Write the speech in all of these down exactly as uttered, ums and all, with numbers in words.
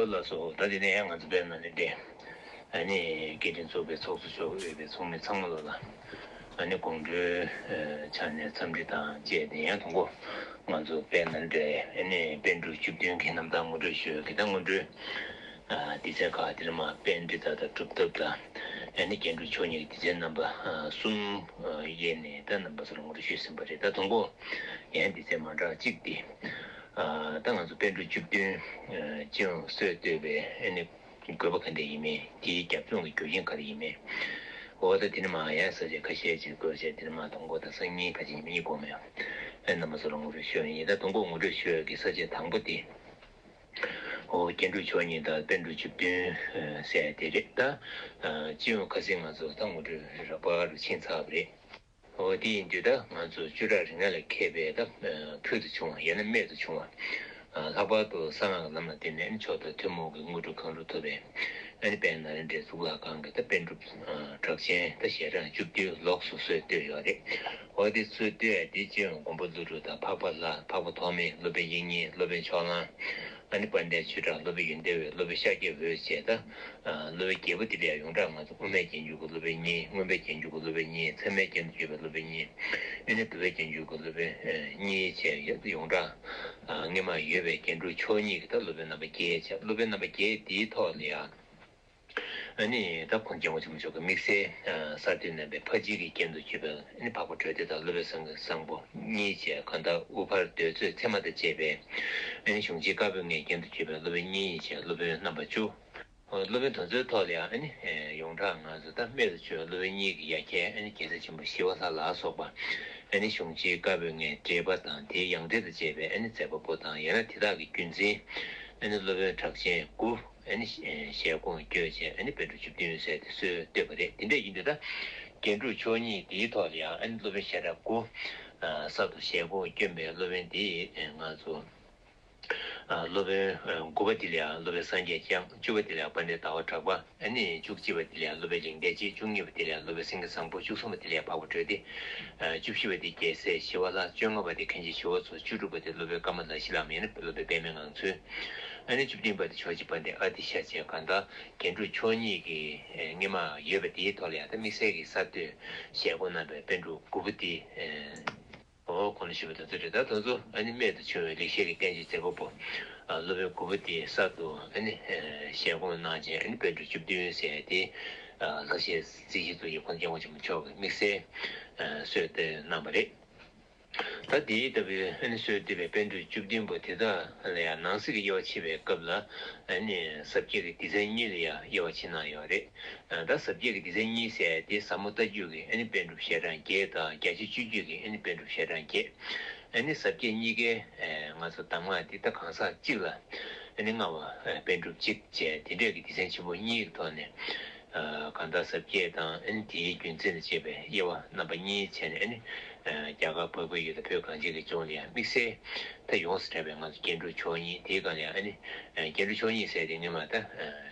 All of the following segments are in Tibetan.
ལགས་སོ། ད་དེ་ནས་ཡང་ང་ཚོ་དཔལ་ནཱ་ལེནྡྲའི་ཨ་ནི་སྐད་འཕྲིན་ཚོགས་པའི་ཚོགས་གཙོ་མཆོག་དབུས་པའི་ཚོགས་མི་ཚང་མ་ལོ་ལ་ཨ་ནི་དགོང་དྲོའི་ཆ་ནས་འཚམས་འདྲི་དང་བཅས་ཏེ། ཡང་དང་པོ་ང་ཚོ་དཔལ་ནཱ་ལེནྡྲའི་ཨ་ནི་པཎ་གྲུབ་བཅུ་བདུན་གྱི་རྣམ་ཐར་ངོ་སྤྲོད་ཞུ་ཡག་གི་ད་སྔོན་འགྲོའི་སྡེ་ཚན་ཁག་དེ་རིམ་པ་པཎྜི་ཏ་དང་གྲུབ་ཐོབ་དང་ཨ་ནི་རྒྱན་དྲུག་མཆོག་གཉིས་ཀྱི་སྡེ་ཚན་རྣམ་པ་གསུམ་ཡས་ནས་ད་རྣམ་པ་ཚོ་ལ་ངོ་སྤྲོད་ཞུས་ཟིན་པ་རེད། ད་དང་པོ་ཡང་སྡེ་ཚན་མ་འདྲ་གཅིག་སྟེ། ཨ། ད་ང་ཚོ་པཎ་གྲུབ་བཅུ་བདུན་ཨ་སྤྱི་ཡོངས་སྲོལ་གཏོད་པའི་ཨ་ནི་དགོས་པ་ག་འདྲ་ཡིན་མིན། དེའི་རྒྱབ་ལྗོངས་ཀྱི་རྒྱུ་རྐྱེན་ག་རེ་ཡིན་མིན། འོ་ད་དེ་ནི་མ་ཡང་ས་བཅད་ཁ་ཤས་ཅིག་བཀོད་བྱས། དེ་ནི་མ་དང་པོ་དང་སང་ཉིན་ཁ་ཅིག་ཉི་མ་གཉིས་གོང་མའི་ཨ་རྣམ་པ་ཚོ་ལ་ངོ་སྤྲོད་ཞུ་ཡ་ཡིན། ད་དང་པོ་ངོ་སྤྲོད་ཞུ་ཡ་གི་ས་བཅད་དང་པོ་དེ། འོ་རྒྱན་དྲུག་མཆོག་གཉིས་དང་པཎ་གྲུབ་བཅུ་བདུན་ཟེར་དེ་རེད། ད་ཨ་སྤྱི་ཡོངས་ཁ་སང་ང་ཚོ་ད་ངོ་སྤྲོད་རགས་པ་རུ་ཕྱིན་ཚར་བ་རེད། འོ་དེ་ཡིན་དུས་ད་ང་ཚོ་བཅུ་ཕྲག་རིགས་ལྔ་ལས་མཁས་པའི་ད་ཕུལ་དུ་བྱུང་བ་ཡང་ན་རྨད་དུ་བྱུང་བ། ལྷག་པར་དུ་གསང་སྔགས་ཀྱི་ལམ་ལ་བརྟེན་ནས་མཆོག་དང་ཐུན་མོང་གི་དངོས་གྲུབ་གང་རུང་ཐོབ་པའི་ཨ་ནི་དཔལ་ནཱ་ལེནྡྲའི་གཙུག་ལག་ཁང་གི་ད་པཎ་གྲུབ་གྲགས་ཅན་ད་ཞལ་གྲངས་བཅུ་བདུན་ལོགས་སུ་སྲོལ་བཏོད་ཡོད་རེད། འོ་དེ་སྲོལ་བཏོད་ཡ་དེ་སྤྱི་ཡོངས་མགོན་པོ་ཀླུ་སྒྲུབ་དང་འཕགས་པ་ལྷ། འཕགས་པ་ཐོགས་མེད། སློབ་དཔོན་དབྱིག་གཉེན། སློབ་དཔོན་ཕྱོགས་གླང་། ཨ་ནི་དཔལ་ལྡན་ཆོས་གྲགས། སློབ་དཔོན་ཡོན་ཏན་འོད། སློབ་དཔོན་ཤཱཀྱ་འོད་བཅས་ད། ཨ། སློབ་དཔོན་བརྒྱད་པོ་དེ་ལ་ཡང་ཡོངས་གྲགས་ང་ཚོ་དབུ་མའི་རྒྱན་གྱི་གུ་སློབ་དཔོན་གཉིས། མངོན་པའི་རྒྱན་གྱི་གུ་སློབ་དཔོན་གཉིས། ཚད་མའི་རྒྱན་དུ་གྱུར་པའི་སློབ་དཔོན་གཉིས། ཨ་ནི་འདུལ་བའི་རྒྱན་གྱི་གུ་སློབ་དཔོན་གཉིས་བཅས་ཡོངས་གྲགས་སྔོན་མ་ཡོད་པའི་རྒྱན་དྲུག་མཆོག་གཉིས་ཀྱི་ད་སློབ་དཔོན་རྣམ་པ་བརྒྱད་བཅས། སློབ་དཔོན་རྣམ་པ་བརྒྱད་དེའི་ཐོག་ལ་ཡང་ཨ་ནི་ད་ཁོང་སྐྱབས་མགོན་ཆེན་པོ་མཆོག་གི་དམིགས་བསལ་གསར་གཏོད་གནང་བའི་ཕ་གཅིག་གི་རྒྱན་དུ་གྱུར་པའི་ཨ་ནི་འཕགས་པ་གྲོལ་སྡེ་དང་སློབ་དཔོན་སེང་གེ་བཟང་པོ་གཉིས་བཅས། གང་ལྟར་དབུ་ཕར་གདོས་གཙོས་ཚད་མ་དང་བཅས་པའི་ཨ་ནི་གཞུང་ཆེན་བཀའ་པོད་ལྔའི་རྒྱན་དུ་གྱུར་པའི་སློབ་དཔོན་གཉིས་བཅས་སློབ་དཔོན་རྣམ་པ་བཅུ། སློབ་དཔོན་དེ་ཚོའི་ཐོག་ལ་ཡང་ཨ་ནི་ཡོངས་གྲགས་ང་ཚོ་ད་རྨད་དུ་བྱུང་བའི་སློབ་དཔོན་གཉིས་ཀྱི་ཡ་གྱལ་ཨ་ནི་རྒྱལ་སྲས་ཆེན་པོ་ཞི་བ་ལྷ་ལ་སོགས་པ། ཨ་ནི་གཞུང་ཆེན་བཀའ་པོད་ལྔའི་འགྲེལ་པ་དང་དེའི་ཡང་འགྲེལ་དང་བཅས་པའི་ཨ་ནི་མཛད་པ་པོ་དང་ཡང་ན་དེ་དག་གི་བརྒྱུད་འཛིན་ཨ་ནི་སློབ་དཔོན་གྲགས་ཅན་དགུ་ཨ་ནི་ཞལ་སྐོང་བསྐྱོན་བྱས་ཨ་ནི་པཎ་གྲུབ་བཅུ་བདུན་ཟེར་ཏེ་སྲོལ་བཏོད་པ་རེད། དེ་འདྲ་ཡིན་དུས་ད་རྒྱན་དྲུག་མཆོག་གཉིས་དེའི་ཐོག་ལ་ཡང་ཨ་ནི་སློབ་དཔོན་ཞལ་གྲངས་དགུ་གསར་དུ་ཞལ་སྐོང་བསྐྱོན་པའི་སློབ་དཔོན་དེ་ང་ཚོ། ཨ། སློབ་དཔོན་ཨ་དགུ་པ་དེ་ལ་ཡང་སློབ་དཔོན་སངས་རྒྱས་བསྐྱངས། བཅུ་པ་དེ་ལ་ཡང་དཔལ་ལྡན་ཟླ་བ་གྲགས་པ། ཨ་ནི་བཅུ་གཅིག་པ་དེ་ལ་ཡང་སློབ་དཔོན་ལེགས་ལྡན་འབྱེད། བཅུ་གཉིས་པ་དེ་ལ་ཡང་སློབ་དཔོན་སེང་གེ་བཟང་པོ། བཅུ་གསུམ་པ་དེ་ལ་ཡང་འཕགས་པ་གྲོལ་སྡེ། ཨ། བཅུ་བཞི་པ་དེ་རྒྱལ་སྲས་ཞི་བ་ལྷ། བཅོ་ལྔ་པ་དེ་མཁན་ཆེན་ཞི་བ་འཚོ། བཅུ་དྲུག་པ་དེ་སློབ་དཔོན་ཀ་མ་ལ་ཤཱི་ལ་མ་ཡིན་ན་སློབ་དཔོན་པདྨའི་ངང་ཚུལ། ཨ་ནི་བཅུ་བདུན་པ་དེ་ཇོ་བོ་རྗེ་དཔལ་ལྡན་ཨ་ཏི་ཤ་བཅས་གང་ལྟར་རྒྱན་དྲུག་མཆོག་གཉིས་ཀྱི་ཨ་སྔོན་མ་ཡོད་པ་དེའི་ཐོག་ལ་ཡང་ད་དམིགས་བསལ་གྱི་གསར་གཏོད་ཞལ་སྐོང་གནང་བའི་པཎ་གྲུབ་དགུ་པོ་དེ། ཨ། འོ་གོང་ལ་ཞུས་པ་དེ་ཚོ་རེད། ད་དེ་ཚོ་ཨ་ནི་རྨད་དུ་བྱུང་བའི་ལེགས་བཤད་ཀྱི་བསྟན་བཅོས་མཛད་པ་པོ། ཨ། སློབ་དཔོན་དགུ་པོ་དེ་གསར་དུ་ཨ་ནི་ཞལ་སྐོང་གནང་བྱས་ཨ་ནི་པཎ་གྲུབ་བཅུ་བདུན་ཟེར་ཏེ། ཨ། ལྷག་བཤད་རྩིས་གཞི་ཐོག་ཡིག་ཁོང་སྐྱབས་མགོན་ཆེན་པོ་མཆོག་གིས་དམིགས་བསལ་ཨ་སྲོལ་གཏོད་གནང་བ་རེད། ད་དེའི་ལྟ་བུའི་ཨ་ནི་སྲོལ་གཏོད་པའི་པཎ་གྲུབ་བཅུ་བདུན་པོ་དེ་དག་ལ་ཡང་ནང་གསེས་ཀྱི་དབྱེ་བ་ཕྱེ་བའི་སྐབས་ལ་ཨ་ནི་ཟབ་རྒྱས་ཀྱི་སྡེ་ཚན་གཉིས་ལ་ཡང་དབྱེ་བ་ཕྱེ་གནང་ཡོད་རེད། ད་ཟབ་རྒྱས་ཀྱི་སྡེ་ཚན་གཉིས་ཟེར་ཏེ་ཟབ་མོ་ལྟ་བརྒྱུད་ཀྱི་ཨ་ནི་པཎ་གྲུབ་ཞལ་གྲངས་བརྒྱད་དང་རྒྱ་ཆེ་སྤྱོད་བརྒྱུད་ཀྱི་ཨ་ནི་པཎ་གྲུབ་ཞལ་གྲངས་བརྒྱད། ཨ་ནི་ཟབ་རྒྱས་གཉིས་ཀའི་ང་ཚོ་གདམས་ངག་འདི་ད་གང་ཟག་གཅིག་ལ་ཨ་ནི་མངའ་བ་པཎ་གྲུབ་གཅིག་བཅས་དེ་འདྲས་ཀྱི་སྡེ་ཚན་ཆེན་པོ་གཉིས་ཀྱི་ཐོག་ནས་གང་ཟག་ཟབ་རྒྱས་དང་ཨ་ནི་དེའི་རྒྱུད་འཛིན་ལ་བཅས་པའི་དབྱེ་བ་རྣམ་པ་གཉིས་བྱས་ནས་ཨ་ནི་རྒྱ་གར་བལ་པོའི་ཡུལ་དང་བོད་གངས་ཅན་གྱི་ལྗོངས་ལ་ཡང་དམིགས་བསལ་ད་ཡོངས་སུ་གྲགས་པའི་ང་ཚོ་རྒྱན་དྲུག་མཆོག་གཉིས་དེའི་སྒང་ལ་ཡང་ཨ་ནི་རྒྱན་དྲུག་མཆོག་གཉིས་ཟེར་དེ་སྔོན་མ་ད།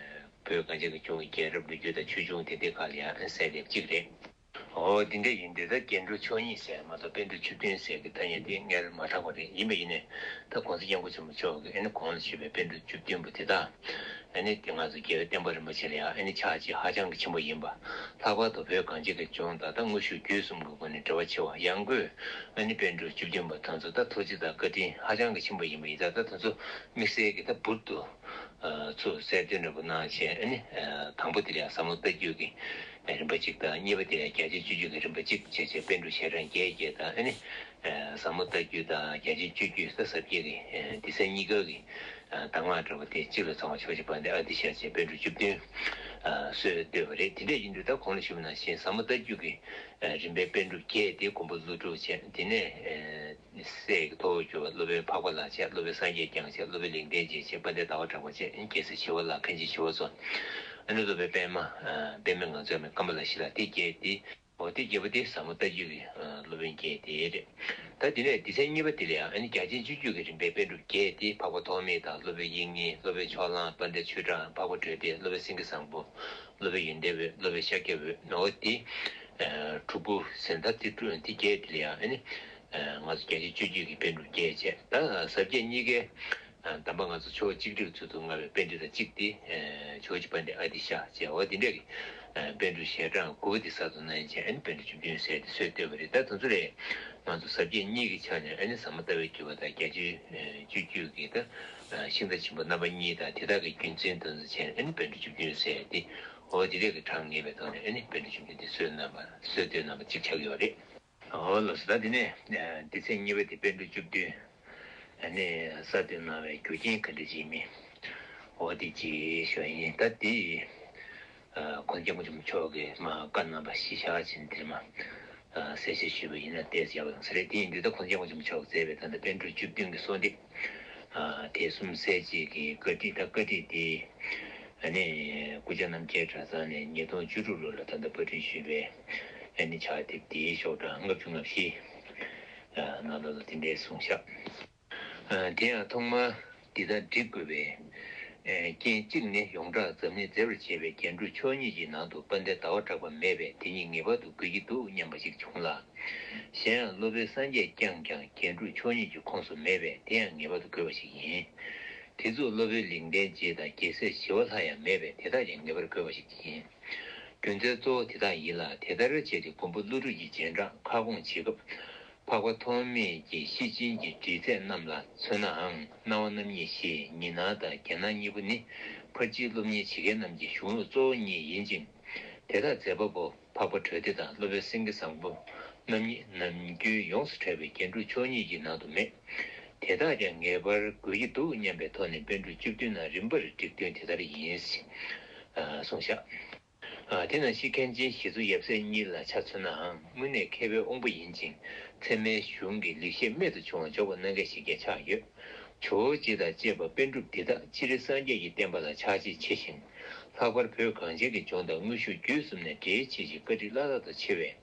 བོད་གངས་ཅན་གྱི་ལྗོངས་ཀྱི་རྒྱལ་རབས་ལོ་རྒྱུས་དང་ཆོས་འབྱུང་དེ་འདྲའི་ཁག་ལ་ཡང་གསལ་འདེབས་གཅིག་རེད། འོ་འདི་འདྲ་ཡིན་དུས་ད་རྒྱན་དྲུག་མཆོག་གཉིས་ཟེར་མ་གཏོགས་པཎ་གྲུབ་བཅུ་བདུན་ཟེར་གྱི་ཐ་སྙད་དེ་སྔར་མ་གྲགས་པ་རེད། ཡིན་པ་ཡིན་ནའི་ད་གོང་ས་སྐྱབས་མགོན་ཆེན་པོ་མཆོག་གིས་ཨ་ནི་གོང་ལ་ཞུས་པའི་པཎ་གྲུབ་བཅུ་བདུན་པོ་དེ་དག་ཨ་ནི་དེ་ང་ཚོ་རྒྱལ་བའི་བསྟན་པ་རིན་པོ་ཆེ་ལ་ཡང་ཨ་ནི་ཕྱག་རྗེས་ཧ་ཅང་གི་ཆེན་པོ་ཡིན་པ། ལྷག་པར་དུ་བོད་གངས་ཅན་གྱི་ལྗོངས་དང་ད་དངོས་ཤུགས་བརྒྱུད་གསུམ་གྱི་སྒོ་ནས་འབྲེལ་བ་ཆེ་བ། ཡང་སྒོས་ཨ་ནི་པཎ་གྲུབ་བཅུ་བདུན་པོ་དེ་ཚོ་ད་ཐུགས་རྗེ་དང་བཀའ་དྲིན་ཧ་ཅང་གི་ཆེན་པོ་ཡིན་པ་ཡིན་ཙང་ད་དེ་ཚོ་དམིགས་བསལ་གྱི་ད་འབུར་དུ། ཚུར་གསལ་སྟོན་འདྲ་པོ་གནང་བྱས་ཨ་ནི། དང་པོ་དེ་ལ་ཡང་ཟབ་མོ་ལྟ་བརྒྱུད་ཀྱི་རིམ་པ་གཅིག་དང་གཉིས་པ་དེ་ལ་ཡང་རྒྱ་ཆེ་སྤྱོད་བརྒྱུད་ཀྱི་རིམ་པ་གཅིག་བྱས་བྱས་པཎ་གྲུབ་ཞལ་གྲངས་བརྒྱད་བརྒྱད་དང་ཨ་ནི། ཟབ་མོ་ལྟ་བརྒྱུད་དང་རྒྱ་ཆེ་སྤྱོད་བརྒྱུད་ད་ཟབ་རྒྱས་ཀྱི་སྡེ་ཚན་གཉིས་ཀ་གི་གདམས་ངག་འདྲ་པོ་དེ་གཅིག་ལ་ཚང་བ་ཆོས་རྗེ་དཔལ་ལྡན་ཨ་ཏི་ཤ་བཅས་པཎ་གྲུབ་བཅུ་བདུན་སྲོལ་བཏོད་པ་རེད། དེ་འདྲ་ཡིན་དུས་ད་གོང་ལ་ཞུས་པ་ནང་བཞིན་ཟབ་མོ་ལྟ་བརྒྱུད་ཀྱི་རིམ་པའི་པཎ་གྲུབ་བརྒྱད་དེ་མགོན་པོ་ཀླུ་སྒྲུབ་བྱས། དེ་ནས། སྲས་ཀྱི་ཐོག་གྱུར་པ་སློབ་དཔོན་འཕགས་པ་ལྷ་བྱས། སློབ་དཔོན་སངས་རྒྱས་བསྐྱངས་བྱས། སློབ་དཔོན་ལེགས་ལྡན་འབྱེད་བྱས། དཔལ་ལྡན་ཟླ་བ་གྲགས་པ་བྱས། རྒྱལ་སྲས་ཞི་བ་ལྷ། མཁན་ཆེན་ཞི་བ་འཚོ། ཨ་ནི་སློབ་དཔོན་པདྨ། པདྨའི་ངང་ཚུལ་མ་ཡིན་ཀ་མ་ལ་ཤཱི་ལ། དེ་བརྒྱད་དེ། འོ་དེ་བརྒྱད་པོ་དེ་ཟབ་མོ་ལྟ་བརྒྱུད་ཀྱི་སློབ་དཔོན་བརྒྱད་དེ་རེད། ད་དེ་ནས་སྡེ་ཚན་གཉིས་པ་དེ་ལ་ཡང་ཨ་ནི་རྒྱ་ཆེན་སྤྱོད་བརྒྱུད་ཀྱི་རིམ་པའི་པཎ་གྲུབ་བརྒྱད་དེ་འཕགས་པ་ཐོགས་མེད་དང་སློབ་དཔོན་དབྱིག་གཉེན། སློབ་དཔོན་ཕྱོགས་གླང་། དཔལ་ལྡན་ཆོས་གྲགས། འཕགས་པ་གྲོལ་སྡེ། སློབ་དཔོན་སེང་གེ་བཟང་པོ། སློབ་དཔོན་ཡོན་ཏན་འོད། སློབ་དཔོན་ཤཱཀྱ་འོད། འོ་དེ། དྲུག་པོ་ཟེར་ད་དེ་དྲུག་དེ་བརྒྱད་དེ་ལ་ཡང་ཨ་ནི། ང་ཚོ་རྒྱ་ཆེན་སྤྱོད་བརྒྱུད་ཀྱི་པཎ་གྲུབ་བརྒྱད་བྱས། ད་ཟབ་རྒྱས་གཉིས་ཀའི་ དམ་པ་ང་ཚོ་ཕྱོགས་གཅིག་སྒྲིལ་ཚུལ་དུ་མངའ་བའི་པཎྜི་ཏ་གཅིག་སྟེ། ཇོ་བོ་རྗེ་དཔལ་ལྡན་ཨ་ཏི་ཤ་ཅེས་འོ་དེ་འདྲས་ཀྱི་པཎ་གྲུབ་ཞལ་གྲངས་དགུ་པོ་དེ་གསར་དུ་གནང་བྱས། ཨ་ནི་པཎ་གྲུབ་བཅུ་བདུན་ཟེར་ཏེ་སྲོལ་བཏོད་པ་རེད། ད་དེ་ཚོ་ལས་ང་ཚོ་ཟབ་རྒྱས་གཉིས་ཀྱི་ཆ་ནས། ཨ་ནི་ཟབ་མོ་ལྟ་བའི་བརྒྱུད་པ་དང་། བརྒྱད་ཅུའི་སྤྱོད་བརྒྱུད་ཀྱི་ད་ཤིང་རྟ་ཆེན་པོ་རྣམ་པ་གཉིས་དང་། དེ་དག་གི་བརྒྱུད་འཛིན་དེ་ཚོ་བྱས་ནས། ཨ་ནི་པཎ་གྲུབ་བཅུ་བདུན་ཟེར་ཏེ་འོ་དེ་འདྲས་ཀྱི་གྲངས་ངེས་པའི་ཐོག་ནས། ཨ་ནི་པཎ་གྲུབ་བཅུ་བདུན་དེ་སྲོལ་གནང་བ། སྲོལ་བཏོད་གནང་བ་གཅིག་ཆགས་ཡོད་རེད། འོ་ལགས་སོ། ད་དེ་ནས་སྡེ་ཚན་གཉིས་པ་དེ་པཎ་གྲུབ་བཅུ་བདུན། ཨ་ནི་གསར་གཏོད་གནང་བའི་རྒྱུ་རྐྱེན་ག་འདྲ་ཅིག་མིན། འོ་དེ་ཅིག་ཞུ་ཡ་ཡིན། ད་དེ་ཨ་གོང་ས་སྐྱབས་མགོན་ཆེན་པོ་མཆོག་གིས་མར་བཀའ་གནང་བ་གཞི་བཞག་བྱས་ནས། དེར་མར་ཨ་གསལ་བཤད་ཞུས་པ་ཡིན་ན་ཏོག་ཙམ་ཡག་པོ་ཡོང་ས་རེད། དེ་ཡིན་དུས་ད་གོང་ས་སྐྱབས་མགོན་ཆེན་པོ་མཆོག་གིས་མཛད་པའི་ད་ལྟ་པཎ་གྲུབ་བཅུ་བདུན་གྱི་གསོལ་འདེབས། ཨ་དེ་གསུམ་གསལ་བྱེད་ཀྱི་བཀའ་ཁྲིད། ད་བཀའ་ཁྲིད་དེ་ཨ་ནི་སྐུ་བཅར་རྣམ་རྒྱལ་གྲྭ་ཚང་ནས་ཉིས་སྟོང་བཅུ་དྲུག་ལོ་ལ་ད་ལྟ་པར་སྐྲུན་ཞུས་པའི་ཨ་ནི་ཕྱག་དེབ་དེའི་ཤོག་གྲངས་ལྔ་བཅུ་ང་བཞི་ནང་ལོགས་ལ་དེ་འདྲའི་གསུངས་བཞག་ཨ་དེ་ཡང་ཐོག་མར་འདི་ལྟར་འབྲི་དགོས་པའི་ཨ་རྐྱེན་གཅིག་ནི། ཡོངས་གྲགས་འཛམ་གླིང་མཛེས་པར་བྱེད་པའི་རྒྱན་དྲུག་མཆོག་གཉིས་ཀྱི་ནང་དུ་དཔལ་ལྡན་ཟླ་བ་གྲགས་པ་མེད་པས། དེ་ཉིད་ངེས་པར་དུ་དགོས་ཀྱི་འདུག་སྙམ་པ་ཞིག་བྱུང་ལ། གཞན་ཡང་སློབ་དཔོན་སངས་རྒྱས་བསྐྱངས་ཀྱང་རྒྱན་དྲུག་མཆོག་གཉིས་ཀྱི་ཁོངས་སུ་མེད་པས། དེ་ཡང་ངེས་པར་དུ་དགོས་པ་ཞིག་ཡིན། དེ་ཚོ་སློབ་དཔོན་ལིང་བསྟན་རྗེ་དང་རྒྱལ་སྲས་ཞི་བ་ལྷ་ཡང་མེད་པས། དེ་དག་ཀྱང་ངེས་པར་དགོས་པ་ཞིག་ཡིན། རྒྱུ་མཚན་གཙོ་བོ་དེ་དག་ཡིན་ལ། དེ་ལྟར་བྱས་ཏེ་མགོན་པོ་ཀླུ་སྒྲུབ་ཀྱི་རྗེས་འབྲང་ཁ་སྐོང་བྱེད་སྐབས། འཕགས་པ་ཐོགས་མེད་ཀྱི་ཤེར་ཕྱིན་གྱི་འབྲེལ་ཚད་རྣམས་ལ་མཚོན་ནའང་། སྣང་བ་རྣམ་གཉིས་ཞེས་ཉི་སྣང་དང་རྒྱ་སྣང་གཉིས་པོ་ནི་ཕར་ཕྱིན་སློབ་གཉེར་བྱེད་མཁན་རྣམས་ཀྱི་གཞུང་ལུགས་གཙོ་བོ་གཉིས་ཡིན་ཅིང་། དེ་དག་མཛད་པ་པོ་འཕགས་པ་གྲོལ་སྡེ་དང་སློབ་དཔོན་སེང་གེ་བཟང་པོ་རྣམ་གཉིས་ནམ་རྒྱུན་ཡོངས་སུ་གྲགས་པའི་རྒྱན་དྲུག་མཆོག་གཉིས་ཀྱི་ནང་དུ་མེད། དེ་དག་ཀྱང་ངེས་པར་དགོས་ཀྱི་འདུག་སྙམ་པའི་ཐོག་ནས་པཎ་གྲུབ་བཅུ་བདུན་ནང་རིམ་པར་བསྒྲིགས་དོན་དེ་ལྟར་ཡིན། ཨ་གསུངས་བཞག་ཨ་དེ་ནང་བཞིན་མཁན་ཆེན་ཞི་འཚོ་ཡབ་སྲས་གཉིས་ལ་ཆ་མཚོན་ནའང་། དངོས་གནས་མཁས་པའི་དབང་པོ་ཡིན་ཅིང་། ཚད་མའི་གཞུང་གི་ལེགས་བཤད་རྨད་དུ་བྱུང་བ་འཇོག་པ་གནང་མཁན་ཞིག་ཀྱང་ཆགས་ཡོད། ཇོ་བོ་རྗེ་དང་བཅས་པ་པཎ་གྲུབ་འདི་དག་སྤྱིར་སངས་རྒྱས་ཀྱི་བསྟན་པ་ལ་ཕྱག་རྗེས་ཆེ་ཞིང་། ལྷག་པར་བོད་གངས་ཅན་གྱི་ལྗོངས་དང་དངོས་ཤུགས་བརྒྱུད་གསུམ་ནས་འབྲེལ་ཆེ་ཞིང་བཀའ་དྲིན་བླ་ལྷག་ཏུ་ཆེ་བས།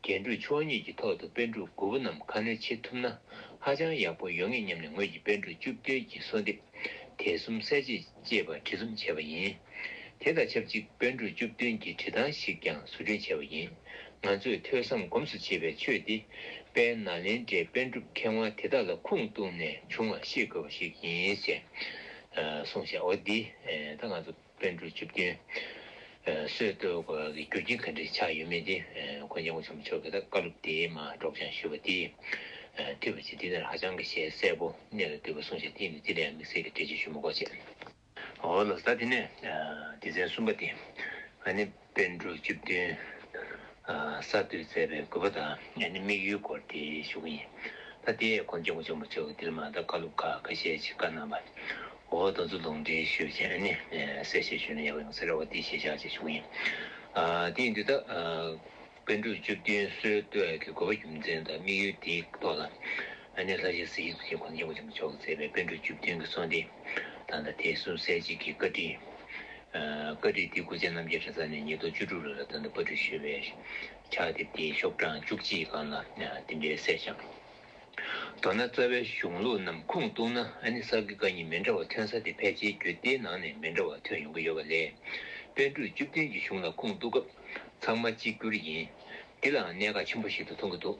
རྒྱན་དྲུག་མཆོག་གཉིས་ཀྱི་ཐོག་ཏུ་པཎ་གྲུབ་དགུ་པོ་རྣམས་ཁ་སྣོན་བྱེད་ཐུབ་ན་ཧ་ཅང་ཡག་པོ་ཡོང་ངེས་སྙམ་ནས། ངོས་ཀྱིས་པཎ་གྲུབ་བཅུ་བདུན་གྱི་གསོལ་འདེབས་དེ་གསུམ་གསལ་བྱེད་ཅེས་པ་བྲིས་རྩོམ་བྱས་པ་ཡིན། དེ་དང་ཆབས་ཅིག་པཎ་གྲུབ་བཅུ་བདུན་གྱི་བྲིས་ཐངས་ཤིག་ཀྱང་བཟོ་སྐྲུན་བྱས་པ་ཡིན། ང་ཚོས་ཐོས་བསམ་སྒོམ་གསུམ་བྱེད་པའི་ཆོས་འདི་དཔལ་ནཱ་ལེནྡྲའི་པཎ་གྲུབ་མཁས་དབང་དེ་དག་ལ་ཁུངས་གཏུགས་ནས་བྱུང་བ་ཤེས་དགོས་པ་ཞིག་ཡིན་ཞེས་གསུངས་བཞག་འོ་འདི་ད་ང་ཚོ་པཎ་གྲུབ་བཅུ་བདུན་སྲོལ་གཏོད་དགོས་པའི་རྒྱུ་རྐྱེན་ག་འདྲ་ཆགས་ཡོད་མེད་དེ། གོང་ས་སྐྱབས་མགོན་ཆེན་པོ་མཆོག་གིས་ད་བཀའ་སློབ་དེ་མར་སྒྲོག་སྦྱང་ཞུས་པ་དེ་ཐོས་པ་བྱས། དེ་ནས་ཧ་ཅང་གི་ཞལ་གསལ་པོ་གནད་ལ་འདུས་པ་གསུངས་ཤག་དེ་ཡིན་དུས་དེ་ལ་དམིགས་བསལ་གྱི་འགྲེལ་བརྗོད་ཞུ་མི་དགོས་བྱས། འོ་ལགས། ད་དེ་ནས་སྡེ་ཚན་གསུམ་པ་དེ་ཨ་ནི་པཎ་གྲུབ་བཅུ་བདུན་གསར་གཏོད་མཛད་པའི་དགོས་པ་དང་། ཨ་ནི་དམིགས་ཡུལ་སྐོར་དེ་ཞུ་གི་ཡིན། ད་དེ་གོང་ས་སྐྱབས་མགོན་ཆེན་པོ་མཆོག་གིས་འདིར་མར་ད་བཀའ་སློབ་ཁག་ཁ་ཤས་ཤིག་བཀའ་གནང་བ། འོ་དེ་ཚོ་ལུང་འདྲེན་ཞུས་བྱས། ཨ་ནི་གསལ་བཤད་ཞུས་ན་ཡག་པོ་ཡོང་ས་རེད་བ། དེ་གཞི་བཞག་བྱས་ཞུ་གི་ཡིན། དེ་ཡིན་དུས་ད་པཎ་གྲུབ་བཅུ་བདུན་སྲོལ་གཏོད་ཀྱི་དགོས་པ་རྒྱུ་མཚན་དང་དམིགས་ཡུལ་དེའི་ཐོག་ལ། ཨ་ནི་ལྷ་རྗེ་གཟིགས་རྗེ་གོང་ས་སྐྱབས་མགོན་ཆེན་པོ་མཆོག་གིས་མཛད་པའི་པཎ་གྲུབ་བཅུ་བདུན་གྱི་གསོལ་འདེབས་དང་། ད་དེ་གསུམ་གསལ་བྱེད་ཀྱི་བཀའ་ཁྲིད། བཀའ་ཁྲིད་འདི་སྐུ་ཚེ་རྣམ་རྒྱལ་གྲྭ་ཚང་ནས་ཉིས་སྟོང་བཅུ་དྲུག་ལོ་ལ་ད་ལྟ་པར་སྐྲུན་ཞུས་པའི་ཕྱག་དེབ་དེའི་ཤོག་གྲངས་བཅུ་གཅིག་སྒང་ལ་དེ་འདྲའི་གསལ་བཞག་མདོར་ན་རྩ་བའི་གཞུང་ལུགས་རྣམས་ཁུངས་གཏུགས་ན། ཨ་ནི་ས་དགེ་བཀའ་རྙིང་མི་འདྲ་བ་ཐོན་ས་དེ་ཕལ་ཆེར་རྒྱུད་སྡེའི་ནང་ནས་མི་འདྲ་བ་ཐོན་ཡོང་གི་ཡོད་པ་ལས། པཎ་གྲུབ་བཅུ་བདུན་གྱི་གཞུང་ལ་ཁུངས་གཏུགས་སྐབས་ཚང་མ་གཅིག་གྱུར་ཡིན། འདི་ལའང་གནད་འགག་ཆེན་པོ་ཞིག་ཏུ་མཐོང་གི་འདུག་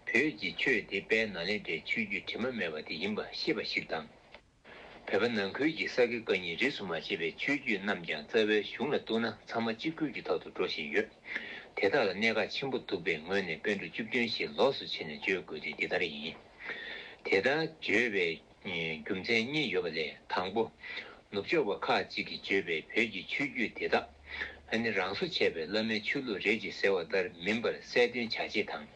བོད་ཀྱི་ཆོས་དེ་དཔལ་ནཱ་ལེནྡྲའི་ཆོས་བརྒྱུད་དྲི་མ་མེད་པ་དེ་ཡིན་པ་ཤེས་པ་ཞིག་དང་། བོད་པ་ནང་ཁུལ་གྱི་ས་དགེ་བཀའ་རྙིང་རིས་སུ་མ་ཆད་པའི་ཆོས་བརྒྱུད་རྣམས་ཀྱང་རྩ་བའི་གཞུང་ལ་གཏུགས་ན་ཚང་མ་གཅིག་གྱུར་གྱི་ཐོག་ཏུ་འགྲོ་བཞིན་ཡོད། དེ་དག་ལ་གནད་འགག་ཆེན་པོ་འདུག་པའི་ངོས་ནས་པཎ་གྲུབ་བཅུ་བདུན་ཞེས་ལོགས་སུ་ཕྱེ་ནས་བརྗོད་དགོས་དོན་འདི་ལྟར་ཡིན། དེ་ལྟར་བརྗོད་པའི་རྒྱུ་མཚན་གཉིས་ཡོད་པ་ལས། དང་པོ། ནུབ་ཕྱོགས་པ་ཁག་ཅིག་གིས་བརྗོད་པའི་བོད་ཀྱི་ཆོས་བརྒྱུད་དེ་དག་ཨ་ནི་རང་བཟོ་བྱས་པའི་བླ་མའི་ཆོས་ལུགས་རེད་ཅེས་ཟེར་བ་ལྟར་མིན་པར་གསལ་སྟོན་བྱ་ཆེད་དང་།